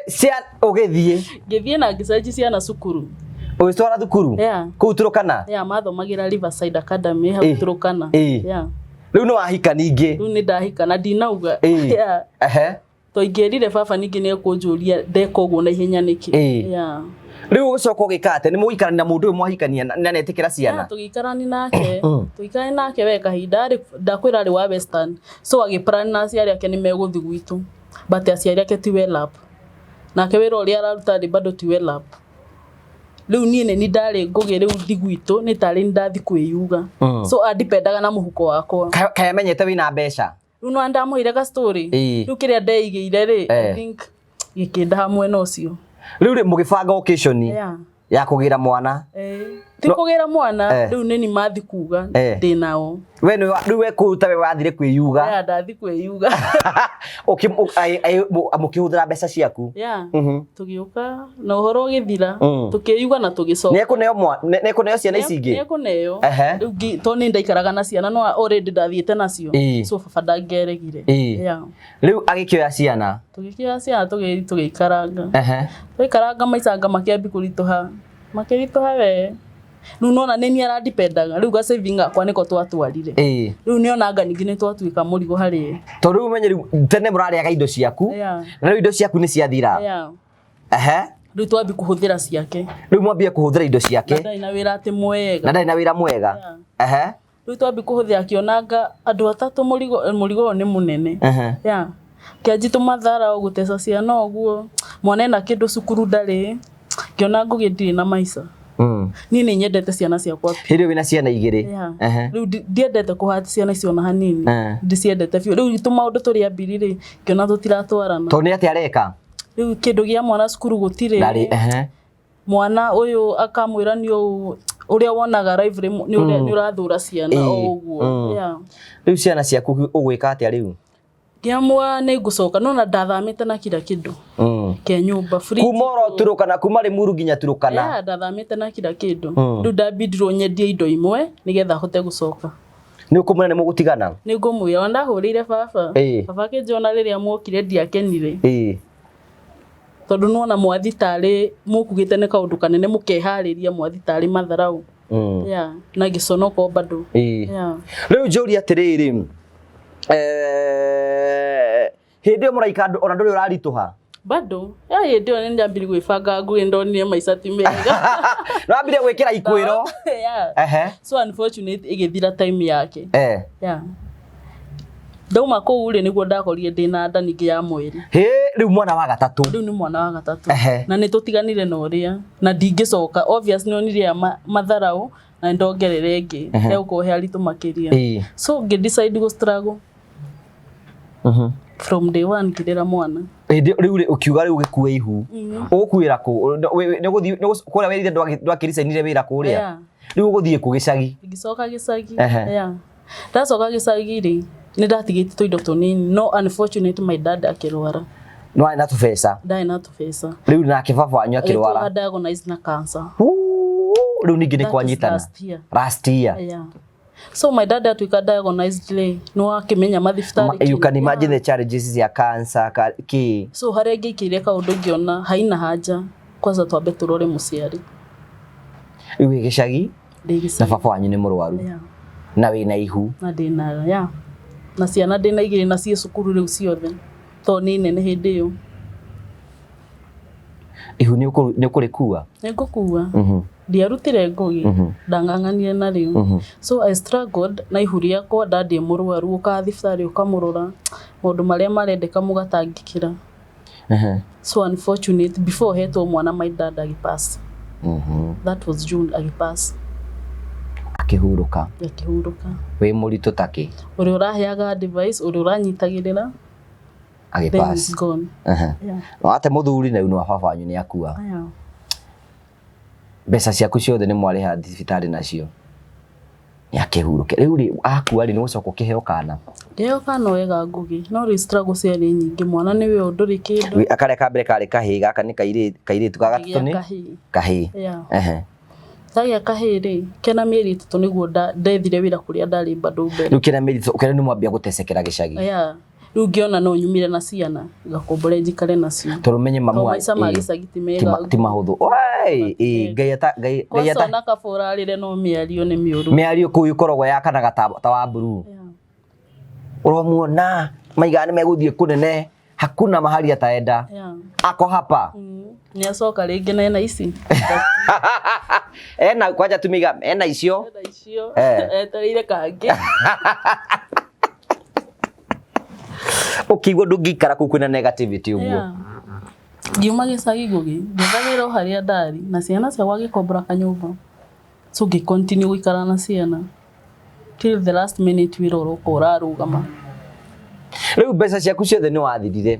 cia ũgĩthiĩ? Ngĩthiĩ na ngĩcenji ciana cukuru. Ũgĩcitwara thukuru? Yeah. Kũu Turukana? Yeah, mathomagĩra Riverside Academy hau Turukana. Yeah. Rĩu nĩ wahika ningĩ? Rĩu nĩ ndahika na ndinauga. Ĩ. Yeah. Ehe. Twaingĩrire baba ningĩ nĩ ekũnjũria ndeka ũguo na ihenya nĩkĩ. Ĩ. Yeah. Rĩu ũgĩcoka ũgĩka atĩa? Nĩ mũgũikarania na mũndũ ũyũ mwahikania na netĩkĩra ciana? Yeah, tũgĩikarani nake, tũgĩikarani nake we kahinda arĩ, ndakwĩra arĩ wa Western, so agĩplan na aciari ake nĩ megũthiĩ gwitũ, but aciari ake ti well up, nake wĩra ũrĩa araruta rĩ bado ti well up. Rĩu niĩ nĩ ni ndarĩ Ngũgĩ, rĩu thi gwitũ nĩ tarĩ nĩ ndathi kwĩyuga. So andipendaga na mũhuko wakwa. Kaĩ amenyete wĩna mbeca? Rĩu no ndamũheire ga story. Ĩ. Rĩu kĩrĩa ndeigĩire rĩ, I think gĩkĩndaha mwena ũcio. Rĩu rĩ, mũgĩbanga occasion Yeah. ya kũgĩra mwana? Eh, ti kũgĩra mwana. Eh. Rĩu nĩ ni mathi kuga Eh. ndĩ nao. We nĩ rĩu we kũu ta we wathire kwĩyuga? Yeah, ndathi kwĩyuga. Mũkĩhũthĩra mbeca ciaku? Yeah. Tũgĩũka na ũhoro ũgĩthira. Tũkĩyuga na tũgĩcoka. Nĩekũneo ciana ici ingĩ? Nĩekũneo. Ehe. Rĩu tondũ nĩ ndaikaraga na ciana, no already ndathiĩte nacio. Ĩ. So baba ndangĩaregire. Ĩ. Yeah. Rĩu agĩkĩoya ciana? Tũgĩkĩoya ciana, tũgĩthiĩ tũgĩikaranga. Ehe. Twaikaranga maicanga makĩambi kũritũha, makĩritũha we. Rĩu nona nĩ niĩ arandipendaga rĩu ga saving gakwa nĩko twatwarire. Rĩu nĩonanga ningĩ nĩ twatuĩka mũrigo harĩ ye. Tondũ rĩu ũmenye rĩu tene mũrarĩaga indo ciaku na rĩu indo ciaku nĩ ciathira. Ehe. Rĩu twambi kũhũthĩra ciake. Rĩu mwambie kũhũthĩra indo ciake. Na ndarĩ na wĩra atĩ mwega. Na ndarĩ na wĩra mwega. Ehe. Rĩu twambi kũhũthĩra akĩonanga andũ atatũ mũrigo mũrigo ũyũ nĩ mũnene. Yeah. Kĩanji tũmathara o gũteca ciana ũguo, mwana ena kĩndũ cukuru ndarĩ, ngĩona Ngũgĩ ndirĩ na maica. Niĩ nĩ nyendete ciana ciakwa biũ. Hĩndĩ ĩyo wĩna ciana igĩrĩ. Yeah. Rĩu ndiendete kũhati ciana icio ona hanini. Ndiciendete biũ. Rĩu tũmaũndũ tũrĩa mbiri rĩ, ngĩona tũtiratwarana. Tondũ nĩ atĩa areka? Rĩu kĩndũ gĩa mwana cukuru gũtirĩ. Ndarĩ, ehe. Mwana ũyũ akamwĩra nĩ ũũ, ũrĩa wonaga live rĩ, nĩ ũrĩa nĩ ũrathũra ciana o ũguo. Yeah. Rĩu ciana ciaku ũgwĩka atĩa rĩu? Ngĩamua nĩ ngũcoka no na ndathamĩte na kila kĩndũ kĩa nyũmba fridge. Kuma oro Turukana, kuma Limuru nginya Turukana. Yeah, ndathamĩte na kila kĩndũ. Rĩu ndambindirwo nyendie indo imwe nĩgetha hote gũcoka. Nĩ ũkũmwĩra nĩ mũgũtigana? Nĩ ngũmwĩra, ona ndahũrĩire baba. Baba akĩnjĩra rĩrĩa mwokire ndiakenire. Tondũ nĩwona mwathi tarĩ mũkugĩte nĩ kaũndũ kanene mũkeharĩria mwathi tarĩ matharau. Yeah, na ngĩconoka bado. Yeah. Rĩu njũria atĩrĩrĩ, hĩndĩ ĩyo mũraika ona ndũrĩ ũraritũha? Bado. Ya hĩndĩ ĩyo nĩ ndambire gwĩbanga ngũgĩ ndonire maica ti mega. Nĩwambire gwĩkĩra ikuĩro? Yeah. So unfortunate ĩgĩthira time yake. Yeah. Ndauma kũu rĩ nĩguo ndakorire ndĩna nda ningĩ ya mweri. Hĩ, rĩu mwana wa gatatũ. Rĩu nĩ mwana wa gatatũ. Na nĩ tũtiganire na ũrĩa na ndingĩcoka obvious nĩ onire ya matharau na ndongerera ĩngĩ hegũkorwo he aritũ makĩria. So ngĩ decide gũ struggle from day one ngĩrera mwana. Hĩndĩ rĩu rĩ ũkiuga rĩu gĩkue ihu. Ũgũkuĩra kũ? Nĩ ũgũthiĩ kũrĩa wĩrire ndwakĩricainire wĩra kũrĩa? Rĩu ũgũthiĩ kũ gĩcagi? Ngĩcoka gĩcagi. Yeah. Ndacoka gĩcagi rĩ, nĩ ndatigĩte tũindo tũnini no unfortunately my dad akĩrwara. Nĩ na tũbeca? Ndarĩ na tũbeca. Rĩu nake baba wanyu akĩrwara? Agĩtuĩka diagnosed na cancer. Rĩu ningĩ nĩ kwanyitana. Last year. Last year. Yeah. So my dad atuĩka diagnosed rĩ, nĩ wakĩmenya mathibitarĩ. You can imagine the challenges cia cancer kĩ. So harĩa ingĩikĩire kaũndũ ngĩona haina haja, kwanza twambe tũrore mũciari. Rĩu wĩ gĩcagi? Na baba wanyu nĩ mũrwaru. Na wĩna ihu. Na ndĩna, yeah. Na ciana ndĩna igĩrĩ na ciĩ cukuru rĩu ciothe tondũ nĩ nene hĩndĩ ĩyo. Ihu nĩ ũkũrĩkua? Nĩ ngũkua. Ndiarutire ngũgĩ, ndang'ang'anire narĩo. So I struggled na ihu rĩakwa dad e mũrwaru, ũkaga thibitarĩ ũkamũrora, maũndũ marĩa marendeka mũgatangĩkĩra. So unfortunate, before hetwo mwana my dad agĩpass. That was June agĩpass. Akĩhurũka. Akĩhurũka. Wĩ mũritũ ta kĩ? Ũrĩa ũraheaga advice, ũrĩa ũranyitagĩrĩra. Agĩpass. Then he's gone. Wate mũthuri na rĩu nĩ wa baba wanyu nĩ akua. Mbeca ciaku ciothe nĩ mwarĩha thibitarĩ nacio. Nĩ akĩhurũke. Rĩu rĩ akua rĩ nĩ ũgũcoka ũkĩheo kana? Ngĩheo kana wega Ngũgĩ, no rĩu struggle ciarĩ nyingĩ, mwana nĩwe ũyũ ndũrĩ kĩndũ. Karĩa ka mbere karĩ kahĩĩ, gaka nĩ kairĩtu, ga gatatũ nĩ? Kahĩĩ. Kahĩĩ. Ndagĩa kahĩĩ rĩ, kena mĩeri 3 nĩguo ndethire wĩra kũrĩa ndarĩ bado mbere. Rĩu kena mĩeri 3 ũkĩona nĩ mwambia gũtecekera gĩcagi. Yeah. Rĩu ngĩona no nyumire na ciana, ngakombore njikare nacio. Tondũ menye mamu maica ma gĩcagi ti mega. Ti mahũthũ. Oi, Ngai ata Ngai Ngai ata. Kwanza ona kaba ũrarĩre no mĩario nĩ mĩũru. Mĩario kũu ĩkoragwo yakanaga ta wa blue. Ũromuona maigaga nĩ megũthiĩ kũnene, hakuna mahali ataenda. Ako hapa. Nĩ acoka rĩngĩ na ena ici. Ena kwanja tumiga ena icio. Ena icio. Etereire kangĩ. Ũkĩigua ndũngĩikara kũu kwĩna negativity ũguo. Ngiuma gĩcagi Ngũgĩ, ngĩetha wĩra o harĩa ndarĩ na ciana ciakwa ngĩkombora kanyũmba. So ngĩ continue gũikara na ciana till the last minute wĩra ũroka ũrarũgama. Rĩu mbeca ciaku ciothe nĩ wathirire.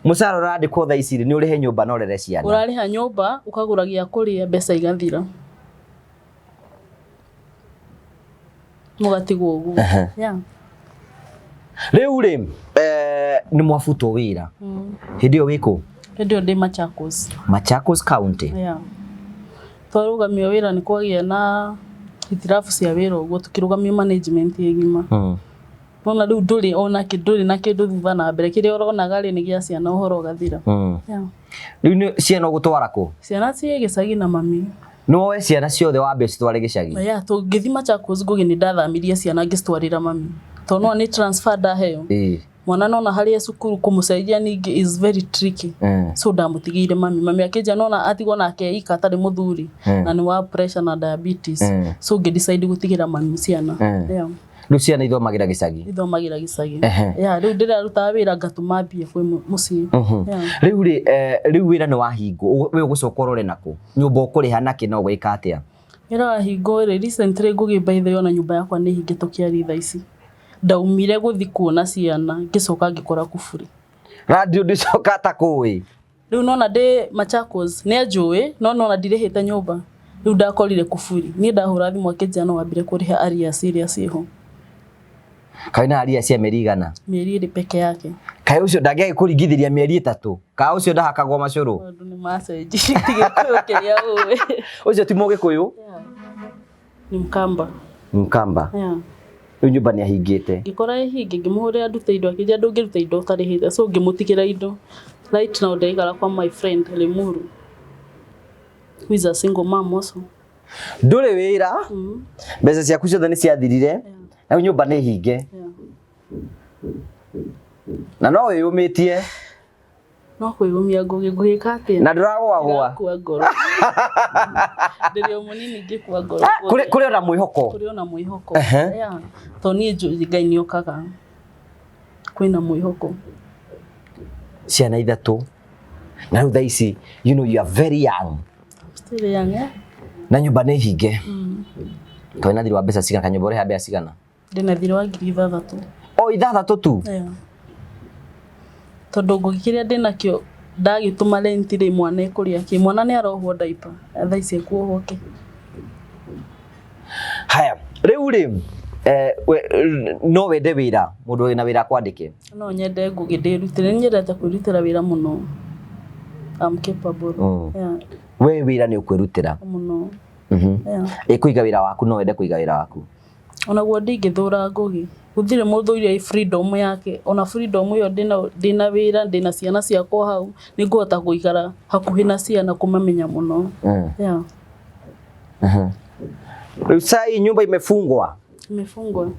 Mũcara ũrandĩkwo thaa ici rĩ, nĩ ũrĩhe nyũmba na ũrere ciana. Ũrarĩha nyũmba, ũkagũra gĩa kũrĩa, mbeca igathira. Mũgatigwo ũguo. Yeah. Rĩu rĩ, nĩ mwabutwo wĩra. Hĩndĩ ĩyo wĩ kũ? Hĩndĩ ĩyo ndĩ Machakos. Machakos County. Yeah. Twarũgamio wĩra nĩ kwagĩa na hitirabu cia wĩra ũguo tũkĩrũgamio management ĩgima. Nona rĩu ndũrĩ ona ndũrĩ na kĩndũ thutha na mbere kĩrĩa ũronaga rĩ nĩ gĩa ciana ũhoro ũgathira. Rĩu nĩ ciana ũgũtwara kũ? Ciana ciĩ gĩcagi na mami. Nĩwoe ciana ciothe wambe ũcitware gĩcagi? Yeah, tũngĩthiĩ Machakos Ngugi nĩ ndathamirie ciana ngĩcitwarĩra mami tondũ no nĩ transfer ndaheo. Mwana nona harĩ e cukuru kũmũcenjia ningĩ is very tricky. So ndamũtigĩire mami, mami akĩnjĩra nona atigwo nake ika atarĩ mũthuri na nĩ wa pressure na diabetes. So ngĩ decide gũtigĩra mami ciana. Yeah. Rĩu ciana ithomagĩra gĩcagi? Ithomagĩra gĩcagi. Yeah, rĩu ndĩrarutaga wĩra ngatũma mbia kwĩ mũciĩ. Yeah. Rĩu rĩ, rĩu wĩra nĩ wahingwo, we ũgũcoka ũrore nakũ? Nyũmba ũkũrĩha nakĩ na ũgwĩka atĩa? Wĩra wahingwo rĩ, recently Ngugi by the way ona nyũmba yakwa nĩ hingĩ tũkĩaria thaa ici. Ndaumire gũthiĩ kuona ciana ngĩcoka ngĩkora kuburi. Radio ndĩcoka atakũĩ? Rĩu nona ndĩ Machakos nĩ anjũĩ no nona ndirĩhĩte nyũmba. Rĩu ndakorire kuburi. Niĩ ndahũra thimũ akĩnjĩra no wambire kũrĩha arrears iria ciĩho. Kaĩ na arrears cia mĩeri igana? Mĩeri ĩrĩ peke yake. Kaĩ ũcio ndangĩagĩkũringithĩria mĩeri 3? Ka ũcio ndahakagwo macũrũ? Maũndũ nĩ macenjirie, ti Gĩkũyũ kĩrĩa ũĩ. Ũcio ti Mũgĩkũyũ? Yeah. Ni Mkamba. Mkamba. Yeah. Rĩu nyũmba nĩ ahingĩte. Ngĩkora ĩhinge ngĩmũhũrĩra ndute indo akĩnjĩra ndũngĩruta indo ũtarĩhĩte so ngĩmũtigĩra indo. Right now ndĩraikara kwa my friend Limuru who is a single mom also. Ndũrĩ wĩra, mbeca ciaku ciothe nĩ ciathirire, na rĩu nyũmba nĩ hinge. Yeah. Na no wĩyũmĩtie. No kwĩyũmia ngũgĩ ngũgĩka atĩa? Na ndũragũagũa. Ndĩrakua ngoro. Ndĩrĩ o mũnini ngĩkua ngoro. Kũrĩ ona mwĩhoko. Kũrĩ ona mwĩhoko. Yeah. Tondũ niĩ njũĩ Ngai nĩ okaga. Kwĩna mwĩhoko. Ciana 3. Na rĩu thaa ici, you know you are very young. Still young, eh? Na nyũmba nĩ hinge. Kaĩ wĩna thirĩ wa mbeca cigana? Kanyũmba ũrĩha mbeca cigana? Ndĩna thirĩ wa 6,000. O 6 tu? Yeah. Tondũ ngũgĩ kĩrĩa ndĩnakĩo ndagĩtũma rent rĩ mwana ekũrĩa kĩ? Mwana nĩ arohwo diaper. Thaa ici ekuohwo kĩ? Haya, rĩu rĩ, no wende wĩra, mũndũ wĩna wĩra akwandĩke? No nyende Ngũgĩ ndĩrutĩre, nĩ nyendete kwĩrutĩra wĩra mũno. I'm capable. Yeah. We wĩra nĩ ũkwĩrutĩra? Mũno. Yeah. Ĩ kũiga wĩra waku, no wende kũiga wĩra waku? Onaguo ndingĩthũra Ngũgĩ. Gũtirĩ mũndũ ũrĩa freedom yake. Ona freedom ĩyo ndĩna wĩra, ndĩna ciana ciakwa hau, nĩ ngũhota gũikara hakuhĩ na ciana kũmamenya mũno. Yeah. Rĩu sai nyumba imefungwa? Imefungwa.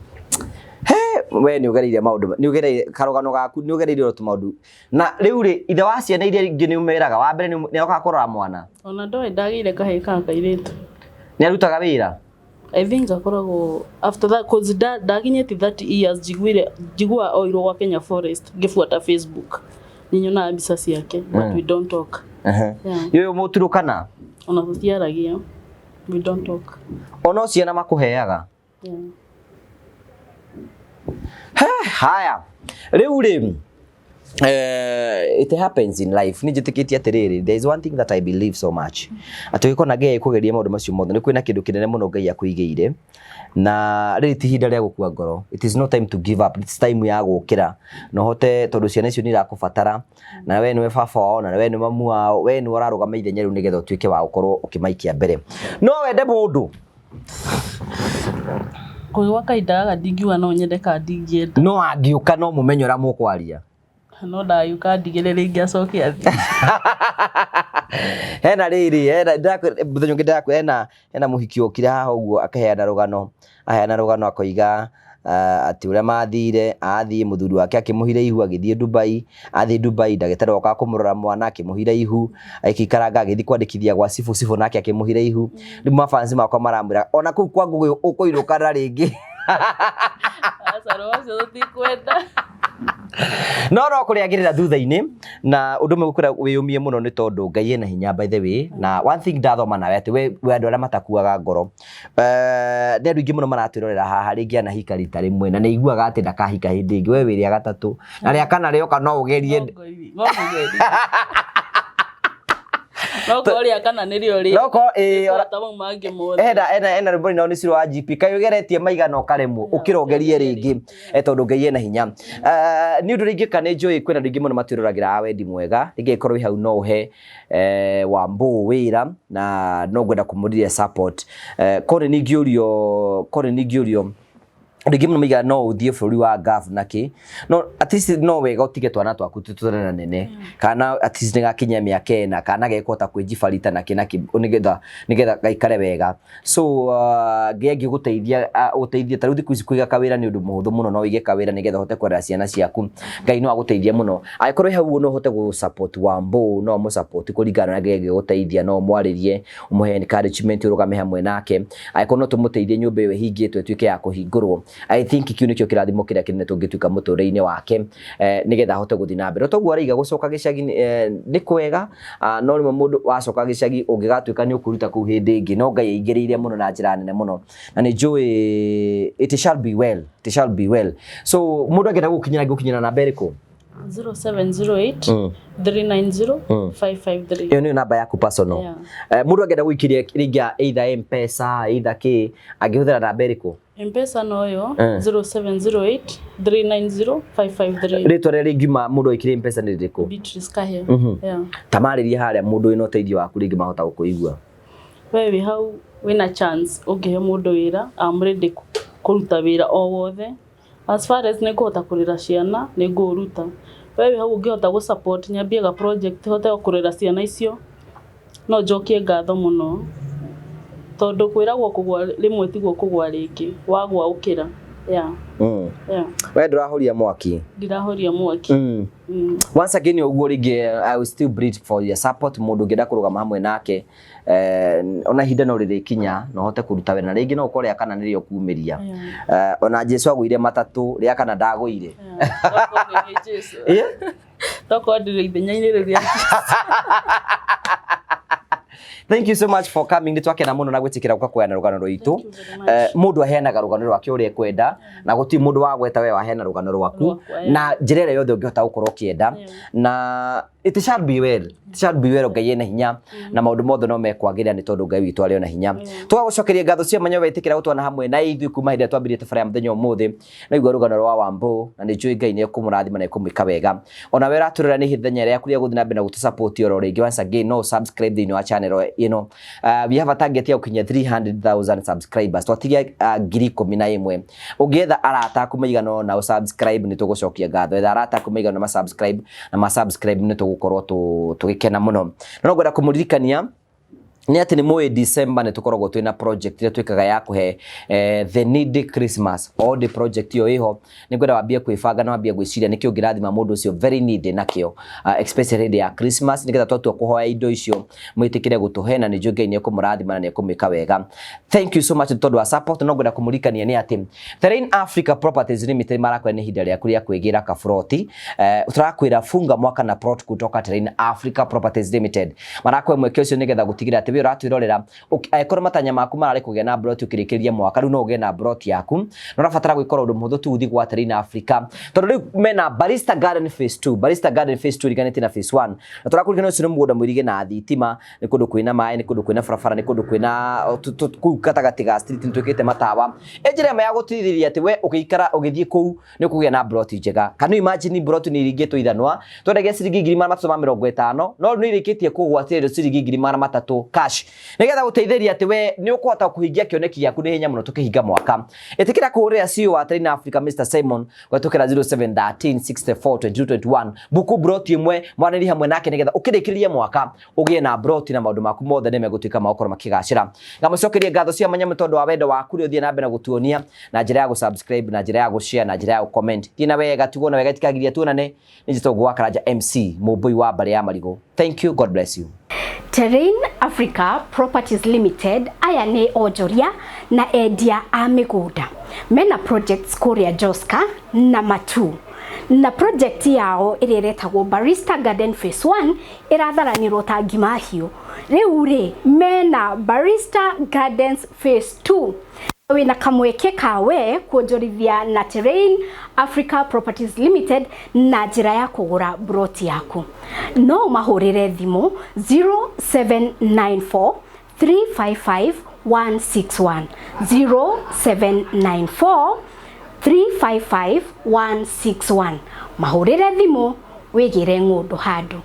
He, we nĩ ũgereire maũndũ, nĩ ũgereire karũgano gaku, nĩ ũgereire o tũmaũndũ. Na rĩu rĩ, ithe wa ciana iria ingĩ nĩ ũmeraga, wa mbere nĩ okaga kũrora mwana? Ona ndoĩ ndagĩire kahĩĩ ka kairĩtu. Nĩ arutaga wĩra? I think akoragwo after that cause ndakinyĩtie 30 years njiguire njigua oirwo gwa Kenya Forest ngĩbuata Facebook nĩ nyonaga mbica ciake but we don't talk. Yeah. Yũyũ mũturũkana? Ona tũtiaragia. We don't talk. Ona ciana makũheaga? Yeah. Haya. Rĩu rĩ, it happens in life. Nĩ njĩtĩkĩtie atĩrĩrĩ, there is one thing that I believe so much. Atĩ ũngĩkorwo na Ngai agĩkũgeria maũndũ macio mothe, nĩ kwĩna kĩndũ kĩnene mũno Ngai akũigĩire. Na rĩrĩ ti ihinda rĩa gũkua ngoro. It is not time to give up. It's time ya gũkĩra. Na ũhote, tondũ ciana icio nĩ irakũbatara, na we nĩwe baba wao, na we nĩwe mamu wao, we nĩwe ũrarũgama ithenya rĩu nĩgetha ũtuĩke wa gũkorwo ũkĩmaikia mbere. No wende mũndũ? Ngũgĩ gwa kahinda gaka ndingiuga no nyende kana ndingĩenda. No angĩũka no mũmenye ũrĩa mũkwaria. No ndagĩũka ndigĩre rĩngĩ acoke athiĩ. Hena rĩrĩ, hena, mũthenya ũngĩ ndĩrakwĩra hena mũhiki okire haha ũguo akĩheana rũgano, aheana rũgano akoiga atĩ ũrĩa mathire, athiĩ mũthuri wake akĩmũhire ihu agĩthiĩ Dubai, athiĩ Dubai ndagĩtarĩ okaga kũmũrora mwana akĩmũhire ihu, agĩikaranga agĩthiĩ kwandĩkithia gwa cibũ, cibũ nake akĩmũhire ihu. Rĩu mafansi makwa maramwĩra ona kũu kwa Ngũgĩ ũkũinũkana rĩngĩ. Aca rũcio tũtikwenda. No no kũrĩagĩrĩra thutha-inĩ, na ũndũ ũmwe ngũkwĩra wĩyũmie mũno nĩ tondũ Ngai ena hinya by the way, na one thing ndathoma nawe atĩ we andũ arĩa matakuaga ngoro. Nĩ andũ aingĩ mũno maratwĩrorera haha, rĩngĩ anahika rita rĩmwe na nĩ aiguaga atĩ ndakahika hĩndĩ ĩngĩ, we wĩ rĩa gatatũ na rĩa kana rĩoka no ũgerie. No korwo rĩa kana nĩrĩo rĩ. No korwo, ĩĩ, ora- Ta mau mangĩ mothe. Hena rwĩmbo rũinagwo nĩ Ciro wa GP, kaĩ ũgeretie maigana ũkaremwo, ũkĩra ũgerie rĩngĩ, tondũ Ngai ena hinya. Nĩ ũndũ rĩngĩ ka nĩ njũĩ kwĩna andũ aingĩ mũno matwĩroragĩra a wendi mwega, rĩngĩ angĩkorwo wĩ hau no ũhe Wambũ wĩra na no ngwenda kũmũrĩria support. Korĩ ningĩũrio, korĩ ningĩũrio Andũ aingĩ mũno maigaga no ũthiĩ bũrũri wa Gulf na kĩ, no at least no wega ũtige twana twaku tũtũrĩ nene, kana at least nĩ gakinyia mĩaka 4, kana gekũhota kwĩnjibarita na kĩ na kĩ, nĩgetha gaikare wega. So Ngai angĩgũteithia, ũteithie ta rĩu thikũ ici kũiga kawĩra nĩ ũndũ mũhũthũ mũno, no ũige kawĩra nĩgetha ũhote kũrera ciana ciaku. Ngai no agũteithie mũno. Angĩkorwo wĩ hau ũguo no ũhote gũ support Wambũ, no ũmũ support kũringana na Ngai angĩgũteithia, no ũmwarĩrie, ũmũhe encouragement, ũrũgame hamwe nake. Angĩkorwo no tũmũteithie nyũmba ĩyo ĩhingĩtwo ĩtuĩke ya kũhingũrwo, I think kĩu nĩkĩo kĩrathimo kĩrĩa kĩnene tũngĩtuĩka mũtũrĩre-inĩ wake, nĩgetha ahote gũthiĩ na mbere. Toguo araiga gũcoka gĩcagi nĩ kwega, no rĩmwe mũndũ wacoka gĩcagi ũngĩgatuĩka nĩ ũkwĩruta kũu hĩndĩ ĩngĩ, no Ngai aingĩrĩire mũno na njĩra nene mũno, na nĩ njũĩ it shall be well, it shall be well. So mũndũ angĩenda gũkinyĩra, angĩgũkinyĩra namba ĩrĩkũ? 0708 390 553. Ĩyo nĩyo namba yaku personal? Yeah. Mũndũ angĩenda gũikĩria rĩngĩ either M-Pesa, either kĩ, angĩhũthĩra namba ĩrĩkũ? M-Pesa noyo 0708 390 553. Rĩtwa rĩrĩa rĩngiuma mũndũ aikĩrie M-Pesa nĩ rĩrĩkũ? Beatrice Kahia. Yeah. Tamarĩrie harĩa mũndũ wĩna ũteithio waku rĩngĩ mahota gũkũigua. We wĩ hau wĩna chance ũngĩhe mũndũ wĩra, I'm ready kũruta wĩra o wothe, as far as nĩ ngũhota kũrera ciana nĩ ngũũruta. We wĩ hau ũngĩhota gũ support nyambie ga project hote kũrera ciana icio, no njokie ngatho mũno, tondũ kwĩragwo kũgwa rĩmwe tiguo kũgwa rĩngĩ, wagwa ũkĩra. Yeah. Yeah. We ndũrahoria mwaki. Ndirahoria mwaki. Once again ũguo rĩngĩ, I will still plead for your support. Mũndũ ũngĩenda kũrũgama hamwe nake, ona ihinda no rĩrĩkinya na ũhote kũruta wĩra, na rĩngĩ no ũkorwo rĩa kana nĩrĩo kumĩria. Ona Jesu agũire matatũ, rĩa kana ndagũire. Yeah. Tokorwo nĩ Jesu. Tokorwo ndĩrĩ ithenya-inĩ rĩu rĩa. Thank you so much for coming. Nĩ twakena mũno na gwĩtĩkĩra gũka kũheana rũgano rwitũ. Thank you very much. Mũndũ aheanaga rũgano rwake ũrĩa ekwenda, na gũtirĩ mũndũ wa gweta we waheana rũgano rwaku Rwakwa, yeah. na njĩra ĩrĩa yothe ũngĩhota gũkorwo ũkĩenda, na it shall be well, it shall be well. Ngai ena hinya na maũndũ mothe no mekwagĩrĩra nĩ tondũ Ngai witũ arĩ ona hinya. Tũgagũcokeria ngatho cia mwanya wetĩkĩra gũtwana hamwe na ithuĩ kuma hĩndĩ ĩrĩa twambirie tabarĩra ya mũthenya ũmũthĩ. Na igua rũgano rwa Wambũ, na nĩ njũĩ Ngai nĩ ekũmũrathima na ekũmwĩka wega. Ona we ũratũrora, nĩ ithenya rĩaku rĩa gũthiĩ na mbere na gũtũ support oro rĩngĩ. Once again, no subscribe thĩinĩ wa channel ĩno. We have a target ya gũkinyia 300,000 subscribers, twatigia 11,000. Ũngĩetha arata aku maigana ũna ũ subscribe, nĩ tũgũcokia ngatho. Etha arata aku maigana ma subscribe na ma subscribe, nĩ tũgũkorwo tũgĩkena mũno. No ngwenda kũmũririkania nĩ atĩ nĩ mũĩ December nĩ tũkoragwo twĩna project ĩrĩa twĩkaga ya kũhe the needy Christmas. All the project ĩyo ĩho, nĩ ngwenda wambie kwĩbanga na wambie gwĩciria nĩkĩ ũngĩrathima mũndũ ũcio very needy nakĩo, especially hĩndĩ ya Christmas, nĩgetha twatua kũhoya indo icio mwĩtĩkĩre gũtũhe, na nĩ njũĩ Ngai nĩ ekũmũrathima na nĩ ekũmwĩka wega. Thank you so much tondũ wa support. No ngwenda kũmũririkania nĩ atĩ Terrain Africa Properties Limited marakwĩra nĩ ihinda rĩaku rĩa kwĩgĩra kaburoti. Tũrakwĩra funga mwaka na plot kutoka Terrain Africa Properties Limited. Marakũhe mweke ũcio nĩgetha gũtigĩrĩra atĩ we ũratwĩrorera, angĩkorwo matanya maku mararĩ kũgĩa na plot ũkĩrĩkĩrĩria mwaka, rĩu no ũgĩe na plot yaku. Na ũrabatara gwĩkora ũndũ mũhũthũ tu, ũthiĩ gwa Terrain Africa, tondũ rĩu mena Barista Garden Phase 2. Barista Garden Phase 2 ĩriganĩtie na Phase 1, na tũrakũririkania ũcio nĩ mũgũnda mũirige na thitima, nĩ kũndũ kwĩna maĩ, nĩ kũndũ kwĩna barabara, nĩ kũndũ kwĩna kũu gatagatĩ ga street nĩ twĩkĩte matawa. Ĩ njĩra ĩmwe ya gũtigĩrĩria atĩ we ũgĩikara ũgĩthiĩ kũu nĩ ũkũgĩa na plot njega. Can you imagine, plot nĩ iringĩtwo ithanwa twendagia ciringi 350,000, no rĩu nĩ irĩkĩtie kũgwatĩrĩrio ciringi 300,000 cash, nĩgetha gũteithĩrĩria atĩ we nĩ ũkũhota kũhingia kĩoneki gĩaku nĩ hinya mũno. Tũkĩhinga mwaka, ĩtĩkĩra kũhũrĩra CEO wa Terrain Africa Mr Simon kũhetũkĩra 0713 64 22 21, buku broti ĩmwe, mwanĩri hamwe nake, nĩgetha ũkĩrĩkĩrĩrie mwaka ũgĩe na broti na maũndũ maku mothe nĩ megũtuĩka ma gũkorwo makĩgacĩra. Ngamũcokeria ngatho cia mwanya tondũ wa wendo waku ũrĩa ũthiĩ na mbere na gũtuonia na njĩra ya gũ-subscribe, na njĩra ya gũ-share, na njĩra ya gũ-comment. Thiĩ na wega, tigwo na wega, itikagiria tuonane. Nĩ njĩtagwo wa Karanja MC Mũmbũi wa mbarĩ ya Marigũ. Thank you, God bless you. Terrain Africa Properties Limited aya nĩ onjoria na endia a mĩgũnda mena projects kũrĩa Joska na Matu, na project yao ĩrĩa ĩretagwo Barista Garden Phase 1 ĩratharanĩrwo ta ngima hiũ. Rĩu rĩ mena Barista Gardens Phase 2. Wĩna kamweke kawe kuonjorithia na Terrain Africa Properties Limited na njĩra ya kũgũra broti yaku. No ũmahũrĩre thimũ 0794 355 161, 0794 355 161. Mahũrĩre thimũ wĩgĩre ng'ũndũ handũ.